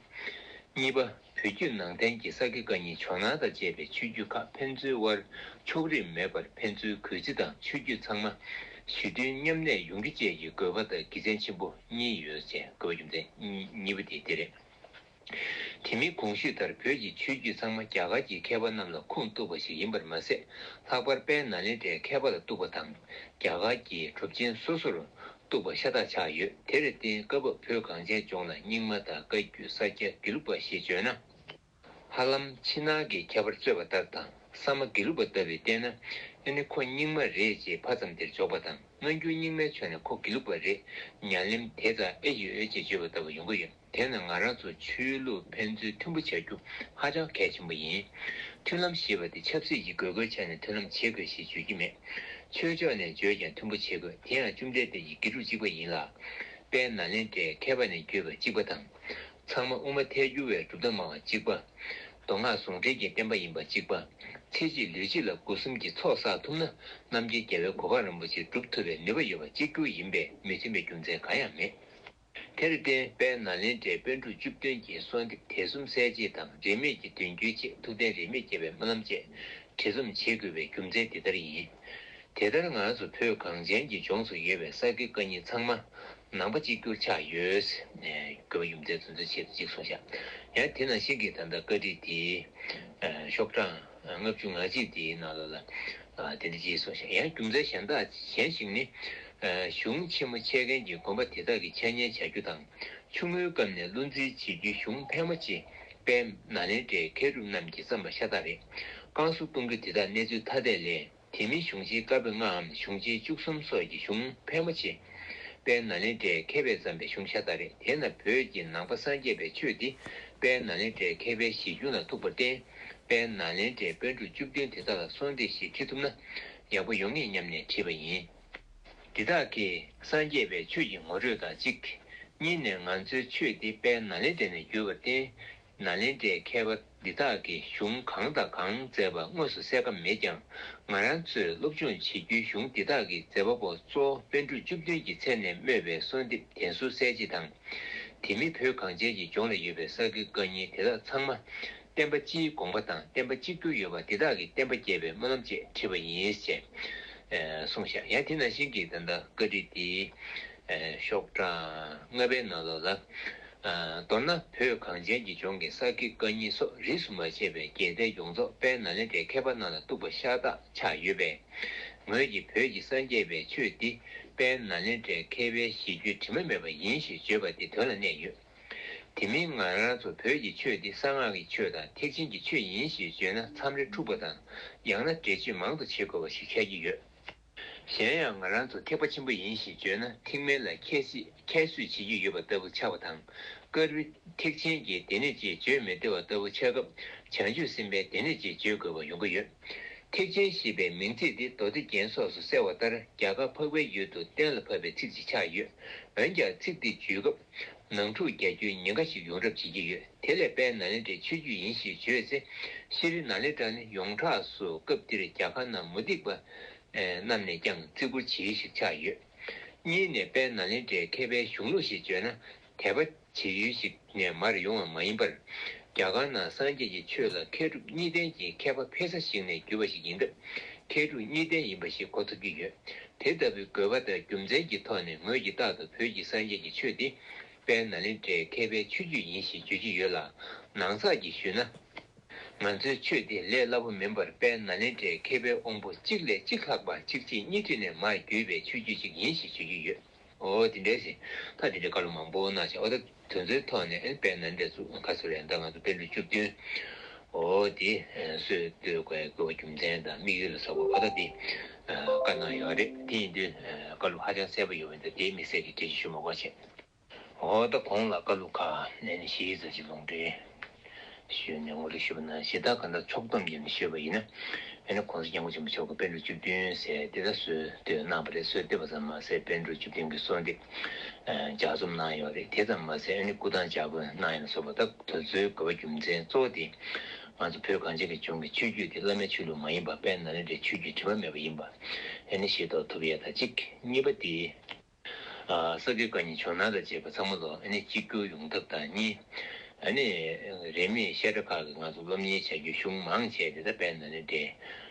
གཉིས་པ། བོད་བརྒྱུད་ནང་བསྟན་གྱི་ས་དགེ་བཀའ་རྙིང་ཇོ་ནང་དང་བཅས་པའི་ཆོས་བརྒྱུད་ཁག་ཕན་ཚུན་དབར་ཕྱོགས་རིས་མེད་པར་ཕན་ཚུན་གུས་བརྩི་དང་། ཆོས་བརྒྱུད་ཚང་མ་ཞི་མཐུན་མཉམ་གནས་ཡོང་རྒྱུ་བཅས་ཀྱི་དགོས་པ་དང་དགེ་མཚན་ཆེན་པོ་གཉིས་ཡོད་ཅེས། དགོས་པ་རྒྱུ་མཚན་གཉིས་པ་དེ་འདི་རེད། དེ་མིན་གོང་ཞུས་ལྟར་བོད་ཀྱི་ཆོས་བརྒྱུད་ཚང་མ་རྒྱ་གར་གྱི་མཁས་པ་རྣམས་ལ་ཁུངས་གཏུགས་པ་ཞིག་ཡིན་པར་མ་ཟད། ལྷག་པར་དཔལ་ནཱ་ལེནྡྲའི་མཁས་པ་ལ་གཏུགས་པ་དང་། རྒྱ་གར་གྱི་གྲུབ་ཆེན་སོ་སོར་གཏུགས་པ་ཤ་སྟག་ཆགས་ཡོད། དེར་བརྟེན་སྐབས་བབ་བོད་གངས་ཅན་ལྗོངས་ལ་རྙིང་མ་དང་བཀའ་བརྒྱུད། ས་སྐྱ་དགེ་ལུགས་པ་ཞེས་བརྗོད་ན། ཧ་ལམ་ཕྱི་ནང་གི་ཁྱད་པར་རྩོད་པ་ལྟར་དང་། ས་མ་དགེ་ལུགས་པ་ལྟ་བུས་བལྟས་ན། ཨ་ནི་ཁོ་རྙིང་མ་རེད་ཅེས་ཕར་ཙམ་དེར་འཇོག་པ་དང་། སྔ་འགྱུར་རྙིང་མའི་ཕྱོགས་ནས་ཁོ་དགེ་ལུགས་པ་རེད། ཉམས་ལེན་དེ་ཙམ་ཨེ་ཡོད་ཅེས་བརྗོད་པ་ལྟ་བུ་ཡོང་གི་ཡོད། དེས་ན་ང་རང་ཚོ་ཆོས་ལུགས་ཕན་ཚུན་མཐུན་པོ་བྱ་རྒྱུ་ཧ་ཅང་གལ་ཆེན་པོ་ཡིན། མཐུན་ལམ་ཞེས་པ་དེ་ཆབ་སྲིད་ཀྱི་དགོས་མཁོའི་ཆ་ནས་མཐུན་ལམ་བྱེད་དགོས་ཞེས་བརྗོད་ཀྱི་མེད། ཆོས་ཕྱོགས་ནས་བརྗོད་ཀྱང་མཐུན་པོ་བྱེད་དགོས། དེ་ཡང་བཅོམ་ལྡན་འདས་ཀྱི་དགེ་ཕྲུག་གཅིག་པ་ཡིན་ལ། དཔལ་ནཱ་ལེནྡྲའི་མཁས་པ་ནས་བརྒྱུད་པ་གཅིག་པ་དང་། ཚང་མ་དབུ་མ་ཐལ་འགྱུར་བའི་གྲུབ་མཐའ་སྨྲ་བ་གཅིག་པ། མདོ་སྔགས་ཟུང་འབྲེལ་གྱི་བསྟན་པ་ཡིན་པ་གཅིག་པ། ཚེ་གཅིག་ལུས་གཅིག་ལ་སྒོ་གསུམ་གྱི་ཚོགས་བསགས་ཐུབ་ན། རྣམ་མཁྱེན་རྒྱལ་བའི་གོ་འཕང་རིན་པོ་ཆེ་སྒྲུབ་ཐུབ་པའི་ནུས་པ་ཡོད་པ་གཅིག་གྱུར་ཡིན་པས་མི་མཐུན་པའི་རྒྱུ་མཚན་གང་ཡང་མེད། དེར་བརྟེན་དཔལ་ནཱ་ལེནྡྲའི་པཎ་གྲུབ་བཅུ་བདུན་གྱིས་གསོལ་འདེབས་དད་གསུམ་གསལ་བྱེད་དང་རིས་མེད་ཀྱི་མདུན་བསྐྱོད་ཆེད་ཐུབ་བསྟན་རིས་མེད་བསྐྱེད་པའི་སྨོན་ལམ་བཅས་བྲིས་རྩོམ་བྱེད་དགོས་པའི་རྒྱུ་མཚན་འདི་ལྟར་ཡིན། དེ་ལྟར་ང་ཚོ་བོད་གངས་ཅན་གྱི་ལྗོངས་སུ་ཡོད་པའི་ས་དགེ་བཀའ་རྙིང་ཚང་མ་ནང་པ་གཅིག་གྱུར་ཆགས་ཡོད། ཨེ། དགོས་པ་རྒྱུ་མཚན་དེ་ཚོའི་ཆེད་དུ་གཅིག་གསུངས་ཤག་ཡང་དེ་ནང་བཞིན་གྱི་ད་ལྟ་བཀའ་ཁྲིད་དེའི་ཨེ། ཤོག་གྲངས་ལྔ་བཅུ་ང་གཅིག་དེའི་ནང་ལོགས་ལ་ཨ། དེ་འདྲ་ཅིག་གསུངས་ཤག་ཡང་རྒྱུ་མཚན་གཞན་དག་གཞན་ཞིག་ནི། ཨ། གཞུང་ཆེན་མོ་འཆད་མཁན་གྱི་དགོན་པ་དེ་དག་གི་འཆད་ཉན་བྱ་རྒྱུ་དང་། ཆུང་ངུའི་སྐབས་ནས་བློ་འཛིན་བྱེད་རྒྱུའི་གཞུང་ཕལ་མོ་ཆེ་དཔལ་ནཱ་ལེནྡྲའི་མཁས་གྲུབ་རྣམས་ཀྱིས་བརྩམས་པ་ཤ་སྟག་རེད། བསྐང་གསོ་གཏོང་རྒྱུ་དེ་དག་གནས་ཚུལ་ཐ་དད་ལས། དེ་མིན་གཞུང་ཆེན་བཀའ་པོད་ལྔའམ་གཞུང་ཆེན་བཅུ་གསུམ་སོགས་ཀྱི་གཞུང་ཕལ་མོ་ཆེ། དཔལ་ནཱ་ལེནྡྲའི་མཁས་པས་བརྩམས་པའི་གཞུང་ཤ་སྟག་རེད། དེས་ན་བོད་ཀྱི་ནང་པ་སངས་རྒྱས་པའི་ཆོས་འདི་དཔལ་ནཱ་ལེནྡྲའི་མཁས་པའི་གཞི་རྒྱུན་ལ་ཐུག་པར་བརྟེན། དཔལ་ནཱ་ལེནྡྲའི་པཎ་གྲུབ་བཅུ་བདུན་དེ་དག་ལ་གསོལ་འདེབས་ཤིག་བྲིས་ཐུབ་ན་ཡག་པོ་ཡོང་ངེས་སྙམ་ནས་བྲིས་པ་ཡིན། འདི་དག་གིས་སངས་རྒྱས་པའི་ཆོས་ཀྱི་ངོ་སྤྲོད་དང་གཅིག་གཉིས་ནས་ང་ཚོའི་ཆོས་འདི་དཔལ་ནཱ་ལེནྡྲ་ནས་བརྒྱུད་པར་བརྟེན། ནཱ་ལེནྡྲའི་མཁས་པ་འདི་དག་གིས་གཞུང་གང་དང་གང་མཛད་པ་དངོས་སུ་གསལ་ཁ་མེད་ཀྱང་། ང་རང་ཚོས་སློབ་སྦྱོང་བྱེད་རྒྱུའི་གཞུང་འདི་དག་གི་མཛད་པ་པོ་གཙོ་བོ་པཎ་གྲུབ་བཅུ་བདུན་གྱི་མཚན་ནས་སྨོས་པའི་གསོལ་འདེབས་དྲན་གསོའི་གསལ་བྱེད་དང་། དེ་མིན་བོད་གངས་ཅན་གྱི་ལྗོངས་ལ་ཡོད་པའི་ས་དགེ་བཀའ་རྙིང་དེ་དག་ཚང་མ་བསྟན་པ་སྤྱིའི་དགོངས་པ་དང་བསྟན་པ་གཅིག་གྱུར་ཡོད་པ་འདི་དག་གི་བསྟན་པ་རྒྱས་པའི་སྨོན་ལམ་བཅས་བྲིས་པ་ཡིན་ཞེས་གསུངས་ཤག་ཡང་དེ་ནང་བཞིན་གྱི་ད་ལྟ་བཀའ་ཁྲིད་འདིའི་ཤོག་གྲངས་ལྔ་པའི་ནང་ལོགས་ལ། མདོར་ན་བོད་གངས་ཅན་གྱི་ལྗོངས་ཀྱི་ས་དགེ་བཀའ་རྙིང་སོགས་རིས་སུ་མ་ཆད་པའི་རྒྱལ་སྡེ་ཡོངས་རྫོགས་དཔལ་ནཱ་ལེནྡྲའི་མཁས་པ་རྣམས་ལ་གཏུགས་པ་ཤ་སྟག་ཆགས་ཡོད་པས། ངོས་ཀྱིས་བོད་ཀྱི་སངས་རྒྱས་པའི་ཆོས་འདི་དཔལ་ནཱ་ལེནྡྲའི་མཁས་པའི་གཞི་རྒྱུན་དྲི་མ་མེད་པ་ཡིན་ཞེས་བརྗོད་པ་འདི་དོན་ལ་གནས་ཡོད། དེ་མིན་ང་རང་ཚོ་བོད་ཀྱི་ཆོས་འདི་གསང་སྔགས་ཀྱི་ཆོས་དང་ཐེག་ཆེན་གྱི་ཆོས་ཡིན་ཞེས་བརྗོད་ན་མཚམས་རེ་འཁྲུག་པ་དང་ཡང་ན་འགྲེལ་བརྗོད་མང་དུ་བྱེད་དགོས་པ་ཞིག་ཆགས་ཀྱི་ཡོད། གཞན་ཡང་ང་རང་ཚོ་ཐེག་པ་ཆེན་པོ་ཡིན་ཞེས་བརྗོད་ན་ཐེག་དམན་ལ་ཁྱད་གསོད་ཁྱད་གསོད་བྱེད་ཀྱི་ཡོད་པ་ལྟ་བུ་ཆགས་པ་དང་། བཀའ་འགྲོའི་ཐེག་ཆེན་གྱི་སྡེ་སྣོད་ཅེས་བརྗོད་མི་བདེ་བ་ལྟ་བུ་ཆགས་སྐབས་བྱང་ཆུབ་སེམས་དཔའི་སྡེ་སྣོད་ཅེས་བརྗོད་དགོས་པ་ཡོང་གི་ཡོད། ཐེག་ཆེན་ཞེས་པའི་མིང་ཚིག་འདི་མདོ་སྡེ་རྒྱན་སོགས་སུ་གསལ་བ་ལྟར་རྒྱ་གར་འཕགས་པའི་ཡུལ་དུ་གཏན་ལ་ཕབ་པའི་ཚིག་ཅིག་ཆགས་ཡོད། འོན་ཀྱང་ཚིག་འདི་བརྗོད་སྐབས་ནང་འཁྲུག་རྒྱག་རྒྱུའི་ཉེན་ཁ་ཞིག་ཡོང་གྲབས་བྱེད་ཀྱི་ཡོད། དེ་ལས་དཔལ་ནཱ་ལེནྡྲའི་ཆོས་བརྒྱུད་ཡིན་ཞེས་བརྗོད་ཚེ་ཤྲཱི་ནཱ་ལེནྡྲ་ནི་ཡོངས་གྲགས་སུ་སྐབས་འདིར་རྒྱ་གར་ནང་མུ་སྟེགས་པ་རྣམས་ནས་ཀྱང་བརྩི་བཀུར་བྱེད་ཡུལ་ཞིག་ཆགས་ཡོད། གཉིས་ནས་དཔལ་ནཱ་ལེནྡྲའི་མཁས་པའི་གཞུང་ལུགས་ཞེས་བརྗོད་ན་དད་པ་བྱེད་ཡུལ་ཞིག་ནས་མར་ཡོང་བ་མ་ཡིན་པར། རྒྱ་གར་ནང་སངས་རྒྱས་ཀྱི་ཆོས་ལ་མཁས་གྲུབ་གཉིས་ལྡན་གྱི་མཁས་པ་ཕེ་ས་ཞིག་ནས་བརྒྱུད་པ་ཞིག་ཡིན་སྟབས། མཁས་གྲུབ་གཉིས་ལྡན་ཡིན་པ་ཞིག་གོ་ཐུབ་ཀྱི་ཡོད། དེ་ལྟ་བུའི་དགོས་པ་དང་རྒྱུ་མཚན་གྱི་ཐོག་ནས་ངོས་ཀྱིས་རྟག་ཏུ་བོད་ཀྱི་སངས་རྒྱས་ཀྱི་ཆོས་འདི་དཔལ་ནཱ་ལེནྡྲའི་མཁས་པའི་ཆོས་བརྒྱུད་ཡིན་ཞེས་བརྗོད་ཀྱི་ཡོད་ལ། ནང་ཚགས་ཀྱིས་ཞུས་ན། ང་ཚོའི་ཆོས་འདི་ལས་སླ་པོ་མིན་པར་དཔལ་ནཱ་ལེནྡྲའི་མཁས་པའི་དབང་པོ་གཅིག་ལས་གཅིག་ལྷག་པ་གཅིག་རྗེས་གཉིས་མཐུད་ནས་མར་བརྒྱུད་པའི་ཆོས་བརྒྱུད་ཅིག་ཡིན་ཞེས་བརྗོད་ཀྱི་ཡོད། འོ་དེ་འདྲའི་ཞིག་ད་དེ་འདྲའི་བཀའ་སློབ་མང་པོ་གནང་ཤག་འོ་ད་དེ་ཚོའི་ཐོག་ནས་ཨེ་དཔལ་ནཱ་ལེནྡྲ་ཚུ་ཁ་སོ་རེད། ད་ང་ཚོ་པཎ་གྲུབ་བཅུ་བདུན་འོ་དེ་སྲོལ་གཏོད་དགོས་དགོས་པ་རྒྱུ་མཚན་དང་དམིགས་ཡུལ་ལ་སོགས་པ་འོ་ད་དེ་བཀའ་གནང་ཡོད་རེད། དེ་ཡིན་དུས་བཀའ་སློབ་ཧ་ཅང་གསལ་པོ་ཡོད་པ་འདི་དེ་དམིགས་བསལ་གྱི་འགྲེལ་བརྗོད་ཞུ་མ་དགོས་བྱས། འོ་ད་གོང་ལ་བཀའ་སློབ་ཁག་ནས་ནི་ཞིག་ཙམ་ཞིག་ལུང་འདྲེན་ཞུས་ནས་ངོ་སྤྲོད་ཞུས་པ་ན་གཞི་བདག་ག་འདྲ་ཕྱོགས་བསྡོམས་ཀྱིས་ནི་ཞུས་པ་ཡིན་ན། ཨ་ནི་གོང་ས་སྐྱབས་མགོན་ཆེན་པོ་མཆོག་གིས་པཎ་གྲུབ་བཅུ་བདུན་ཟེར་དེ་ལ་སྲོལ་གཏོད་གནང་བ་རེད། སྲོལ་གཏོད་པ་ཙམ་མ་ཟད་པཎ་གྲུབ་བཅུ་བདུན་གྱི་གསོལ་འདེབས་ལྗགས་རྩོམ་གནང་ཡོད་རེད། དེ་ཙམ་མ་ཟད་ཨ་ནི་སྐུ་ཐང་ལྗགས་བཀོད་གནང་ཡ་ལ་སོགས་པ་ད་དེ་ཚོའི་དགོས་པ་རྒྱུ་མཚན་གཙོ་བོ་དེ་ང་ཚོ་བོད་གངས་ཅན་གྱི་ལྗོངས་ཀྱི་ཆོས་བརྒྱུད་དེ་བླ་མའི་ཆོས་ལུགས་མ་ཡིན་པ་དཔལ་ནཱ་ལེནྡྲའི་ཆོས་བརྒྱུད་དྲི་མ་མེད་པ་ཡིན་པ་ཨ་ནི་ཤེས་རྟོགས་ཐུབ་ཡ་ད་གཅིག་གཉིས་པ་དེ། ས་དགེ་བཀའ་རྙིང་ཇོ་ནང་དང་བཅས་པ་ཚང་མ་ལོ་ཨ་ནི་གཅིག་གྱུར་ཡོང་ཐབས་དང་གཉིས། ཨ་ནི་རིས་མེད་བཤད་གྲྭ་ཁག་གི་ང་ཚོ་སློབ་གཉེར་བྱ་རྒྱུ་གཞུང་མང་ཆེ་དེ་ད་དཔལ་ནཱ་ལེནྡྲའི་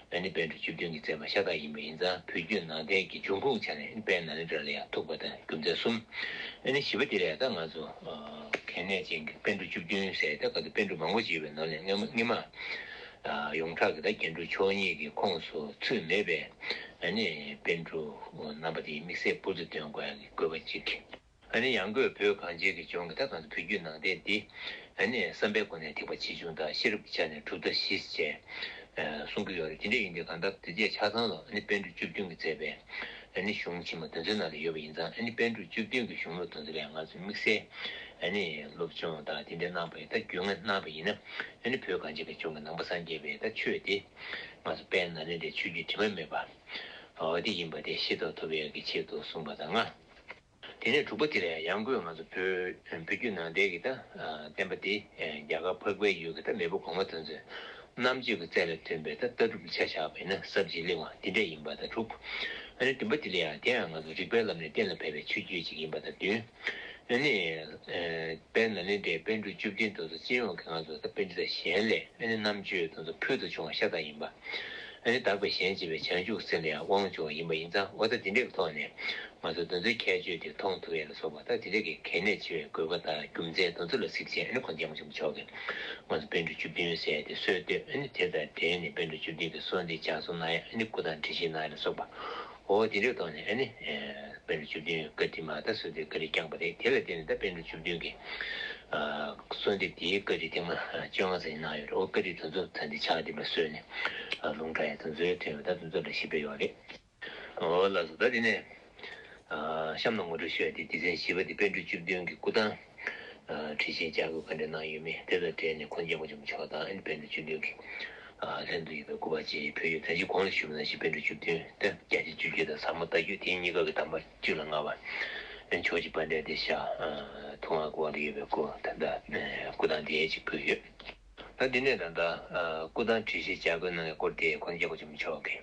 ཨ་ནི་པཎ་གྲུབ་བཅུ་བདུན་གྱིས་མཛད་པ་ཤ་སྟག་ཡིན་པ་ཡིན་ཙང་བོད་བརྒྱུད་ནང་བསྟན་གྱི་འབྱུང་ཁུངས་ཆ་ནས་ཨ་ནི་དཔལ་ནཱ་ལེནྡྲ་ལ་ཡང་ཐུག་པ་དང་རྒྱུ་མཚན་གསུམ། ཨ་ནི་བཞི་པ་དེ་ལ་ཡང་ད་ང་ཚོ་གལ་གནད་ཅན་གྱི་པཎ་གྲུབ་བཅུ་བདུན་ཟེར་ད་ག་ཚོད་པཎ་གྲུབ་མང་པོ་ཅིག་ཡོད་པའི་ནང་ནས་སྔོན་མ་སྔོན་མ། ཡོངས་གྲགས་ཀྱི་ད་རྒྱན་དྲུག་མཆོག་གཉིས་ཀྱི་ཁོངས་སུ་ཚུད་མེད་པའི་ཨ་ནི་པཎ་གྲུབ་རྣམ་པ་དེའི་དམིགས་བསལ་འབུར་དུ་ཐོན་དགོས་ཡག་གི་དགོས་པ་གཅིག་ཨ་ནི་ཡང་སྒོས་བོད་གངས་ཅན་གྱི་ལྗོངས་ཀྱི་ད་ང་ཚོ་བོད་བརྒྱུད་ནང་བསྟན་འདི་ཨ་ནི་བསམ་པའི་སྒོ་ནས་ཐེག་པ་ཆེ་ཆུང་དང་ཤེས་རབ་ཀྱི་ཆ་ནས་གྲུབ་མཐའ་བཞི་ཅེས་གསུང་གི་ཡོད་རེད། དེ་འདྲ་ཡིན་དུས་གང་ལྟར་དེ་རྗེས་ཆ་ཚང་ལ་ཨ་ནི་པཎ་གྲུབ་བཅུ་བདུན་གྱིས་མཛད་པའི་ ཨ་ནི་གཞུང་ཕྱི་མ་དེ་ཚོའི་ནང་ལ་ཡོད་པ་ཡིན་ཙང་། ཨ་ནི་པཎ་གྲུབ་བཅུ་བདུན་གྱི་གཞུང་ལུགས་དེ་ཚོ་ལ་ང་ཚོས་དམིགས་བསལ་ཨ་ནི་སློབ་སྦྱོང་དང་དེ་འདྲ་གནང་བ་ཡིན། ད་རྒྱུས་མངའ་གནང་བ་ཡིན་ན། ཨ་ནི་བོད་གངས་ཅན་གྱི་ལྗོངས་ཀྱི་ནང་པ་སངས་རྒྱས་པའི་ད་ཆོས་དེ་ང་ཚོ་དཔལ་ནཱ་ལེནྡྲའི་ཆོས་བརྒྱུད་དྲི་མ་མེད་པ་འོ་དེ་ཡིན་པ་དེ་ཤེས་རྟོགས་ཐུབ་ཡས་ཀྱི་ཆེད་དུ་གསུངས་པ་དང་ལྔ། དེ་ནས་དྲུག་པ་དེ་ལ་ཡང་སྒོས་ང་ཚོ་བོད་བོད་བརྒྱུད་ནང་བསྟན་གྱི་ད་བསྟན་པ་དེ་རྒྱ་གར་འཕགས་པའི་ཡུལ་གྱི་ད་མེས་པོ་གོང་མ་དེ་ཚོས་རྣམ་དཔྱོད་ཀྱི་རྩལ་ལ་བཏོན་པའི་ད་ལྟ་གྲུབ་ལ་ཆ་བཞག་པ་ཡིན་ན་ཟབ་ཅིང་བརླིང་བ་དེ་འདྲ་ཡིན་པ་དང་དྲུག། ཨ་ནི་བདུན་པ་དེ་ལ་ཡང་དེ་ཡང་ང་ཚོ་རིག་པའི་ལམ་ནས་གཏན་ལ་ཕེབས་པའི་ཆོས་བརྒྱུད་ཅིག་ཡིན་པ་དང་བདུན། ཨ་ནི་དཔལ་ནཱ་ལེནྡྲའི་པཎ་གྲུབ་བཅུ་བདུན་དེ་ཚོ་སྤྱི་ཡོངས་ཀྱི་ང་ཚོ་ད་པཎ་ཌི་ཏ་གཞན་ལས་ཨ་ནི་རྣམ་དཔྱོད་དེ་ཚོ་ཕུལ་དུ་བྱུང་བ་ཤ་སྟག་ཡིན་པ། ཨ་ནི་དག་པའི་གཞན་གཅེས་པའི་བྱང་ཆུབ་སེམས་ལ་ཡང་དབང་བྱུང་བ་ཡིན་པ་ཡིན་ཙང་། འོ་ད་དེ་འདྲའི་ཐོག་ནས་ང་ཚོ་དེ་ཚོའི་ཁྱད་ཆོས་དེ་མཐོང་ཐུབ་ཡས་ལ་སོགས་པ། ད་དེ་འདྲ་གི་གལ་གནད་ཆེ་བའི་དགོས་པ་དང་རྒྱུ་མཚན་དེ་ཚོ་ལ་གཟིགས་བྱས། ཨ་ནི་ཁོང་སྐྱབས་མགོན་ཆེན་པོ་མཆོག་གིས་ང་ཚོ་པཎ་གྲུབ་བཅུ་བདུན་ཟེར་ཡས་དེ་སྲོལ་བཏོད། ཨ་ནི་དེ་དང་འབྲེལ་ནས་པཎ་གྲུབ་བཅུ་བདུན་གྱི་གསོལ་འདེབས་ལྗགས་རྩོམ་གནང་ཡས། ཨ་ནི་སྐུ་ཐང་བྲིས་ཤིང་གནང་ཡས་ལ་སོགས་པ། འོ་དེ་འདྲའི་ཐོག་ནས་ཨ་ནི་པཎ་གྲུབ་བཅུ་བདུན་བཀའ་དྲིན་མ་ད་གསོལ་འདེབས་བཀའ་དྲིན་བསྐྱངས་པ་རེད། དེ་ལ་བརྟེན་ནས་ད་པཎ་གྲུབ་བཅུ་བདུན་གྱི་གསོལ་འདེབས་དེའི་བཀའ་དྲིན་ཐེངས་མ་བཅོ་ལྔ་ཙམ་གནང་ཡོད་རེད། འོ་བཀའ་དྲིན་དེ་ཚོ་ད་འདི་ཕྱག་དེབ་ལ་བཟོས་ནས་ལུང་དྲངས་ཡས་དེ་ཚོའི་དོན་ད་དེ་ཚོ་ལ་ཞིབ་ཕེ་ཡོད་རེད། འོ་ལགས་སོ། ད་དེ་ནས་གཤམ་ལ་ངོ་སྤྲོད་ཞུ་ཡ་དེ་སྡེ་ཚན་བཞི་པ་དེ་པཎ་གྲུབ་བཅུ་བདུན་གྱི་སྐུ་ཐང་བྲིས་ཤིང་ལྗགས་བཀོད་ག་འདྲ་གནང་ཡོད་མེད་དེ་དང་འབྲེལ་ནས་ཁོང་སྐྱབས་མགོན་ཆེན་པོ་མཆོག་དང་ཨ་ནི་པཎ་གྲུབ་བཅུ་བདུན་གྱི་ལྷན་དུ་ཡོད་པའི་སྐུ་པར་བཅས་ཕུལ་ཡོད། ད་ཅི་གོང་ལ་ཞུས་པ་ནང་བཞིན་པཎ་གྲུབ་བཅུ་བདུན་དེ་བརྒྱ་ཆ་བཅུ་གཅིག་དང་ཟབ་མོ་ལྟ་བརྒྱུད་དེ་གཉིས་ཀ་གི་དམ་པ་བཅུ་ལ་མངའ་བ་ཕྱོགས་བཞི་པཎ་གྲལ་དེ་ཤ་ཐུབ་དབང་གི་དབང་དུ་ཡོད་པའི་སྐུ་ད་ལྟ་སྐུ་ཐང་དེ་ཅིག་ཕུལ་ཡོད། ད་འདི་ནས་ད་ལྟ་སྐུ་ཐང་བྲིས་ཤིང་ལྗགས་བཀོད་གནང་བའི་སྐོར་དེ་ཁོང་སྐྱབས་མགོན་ཆེན་པོ་མཆོག་གིས་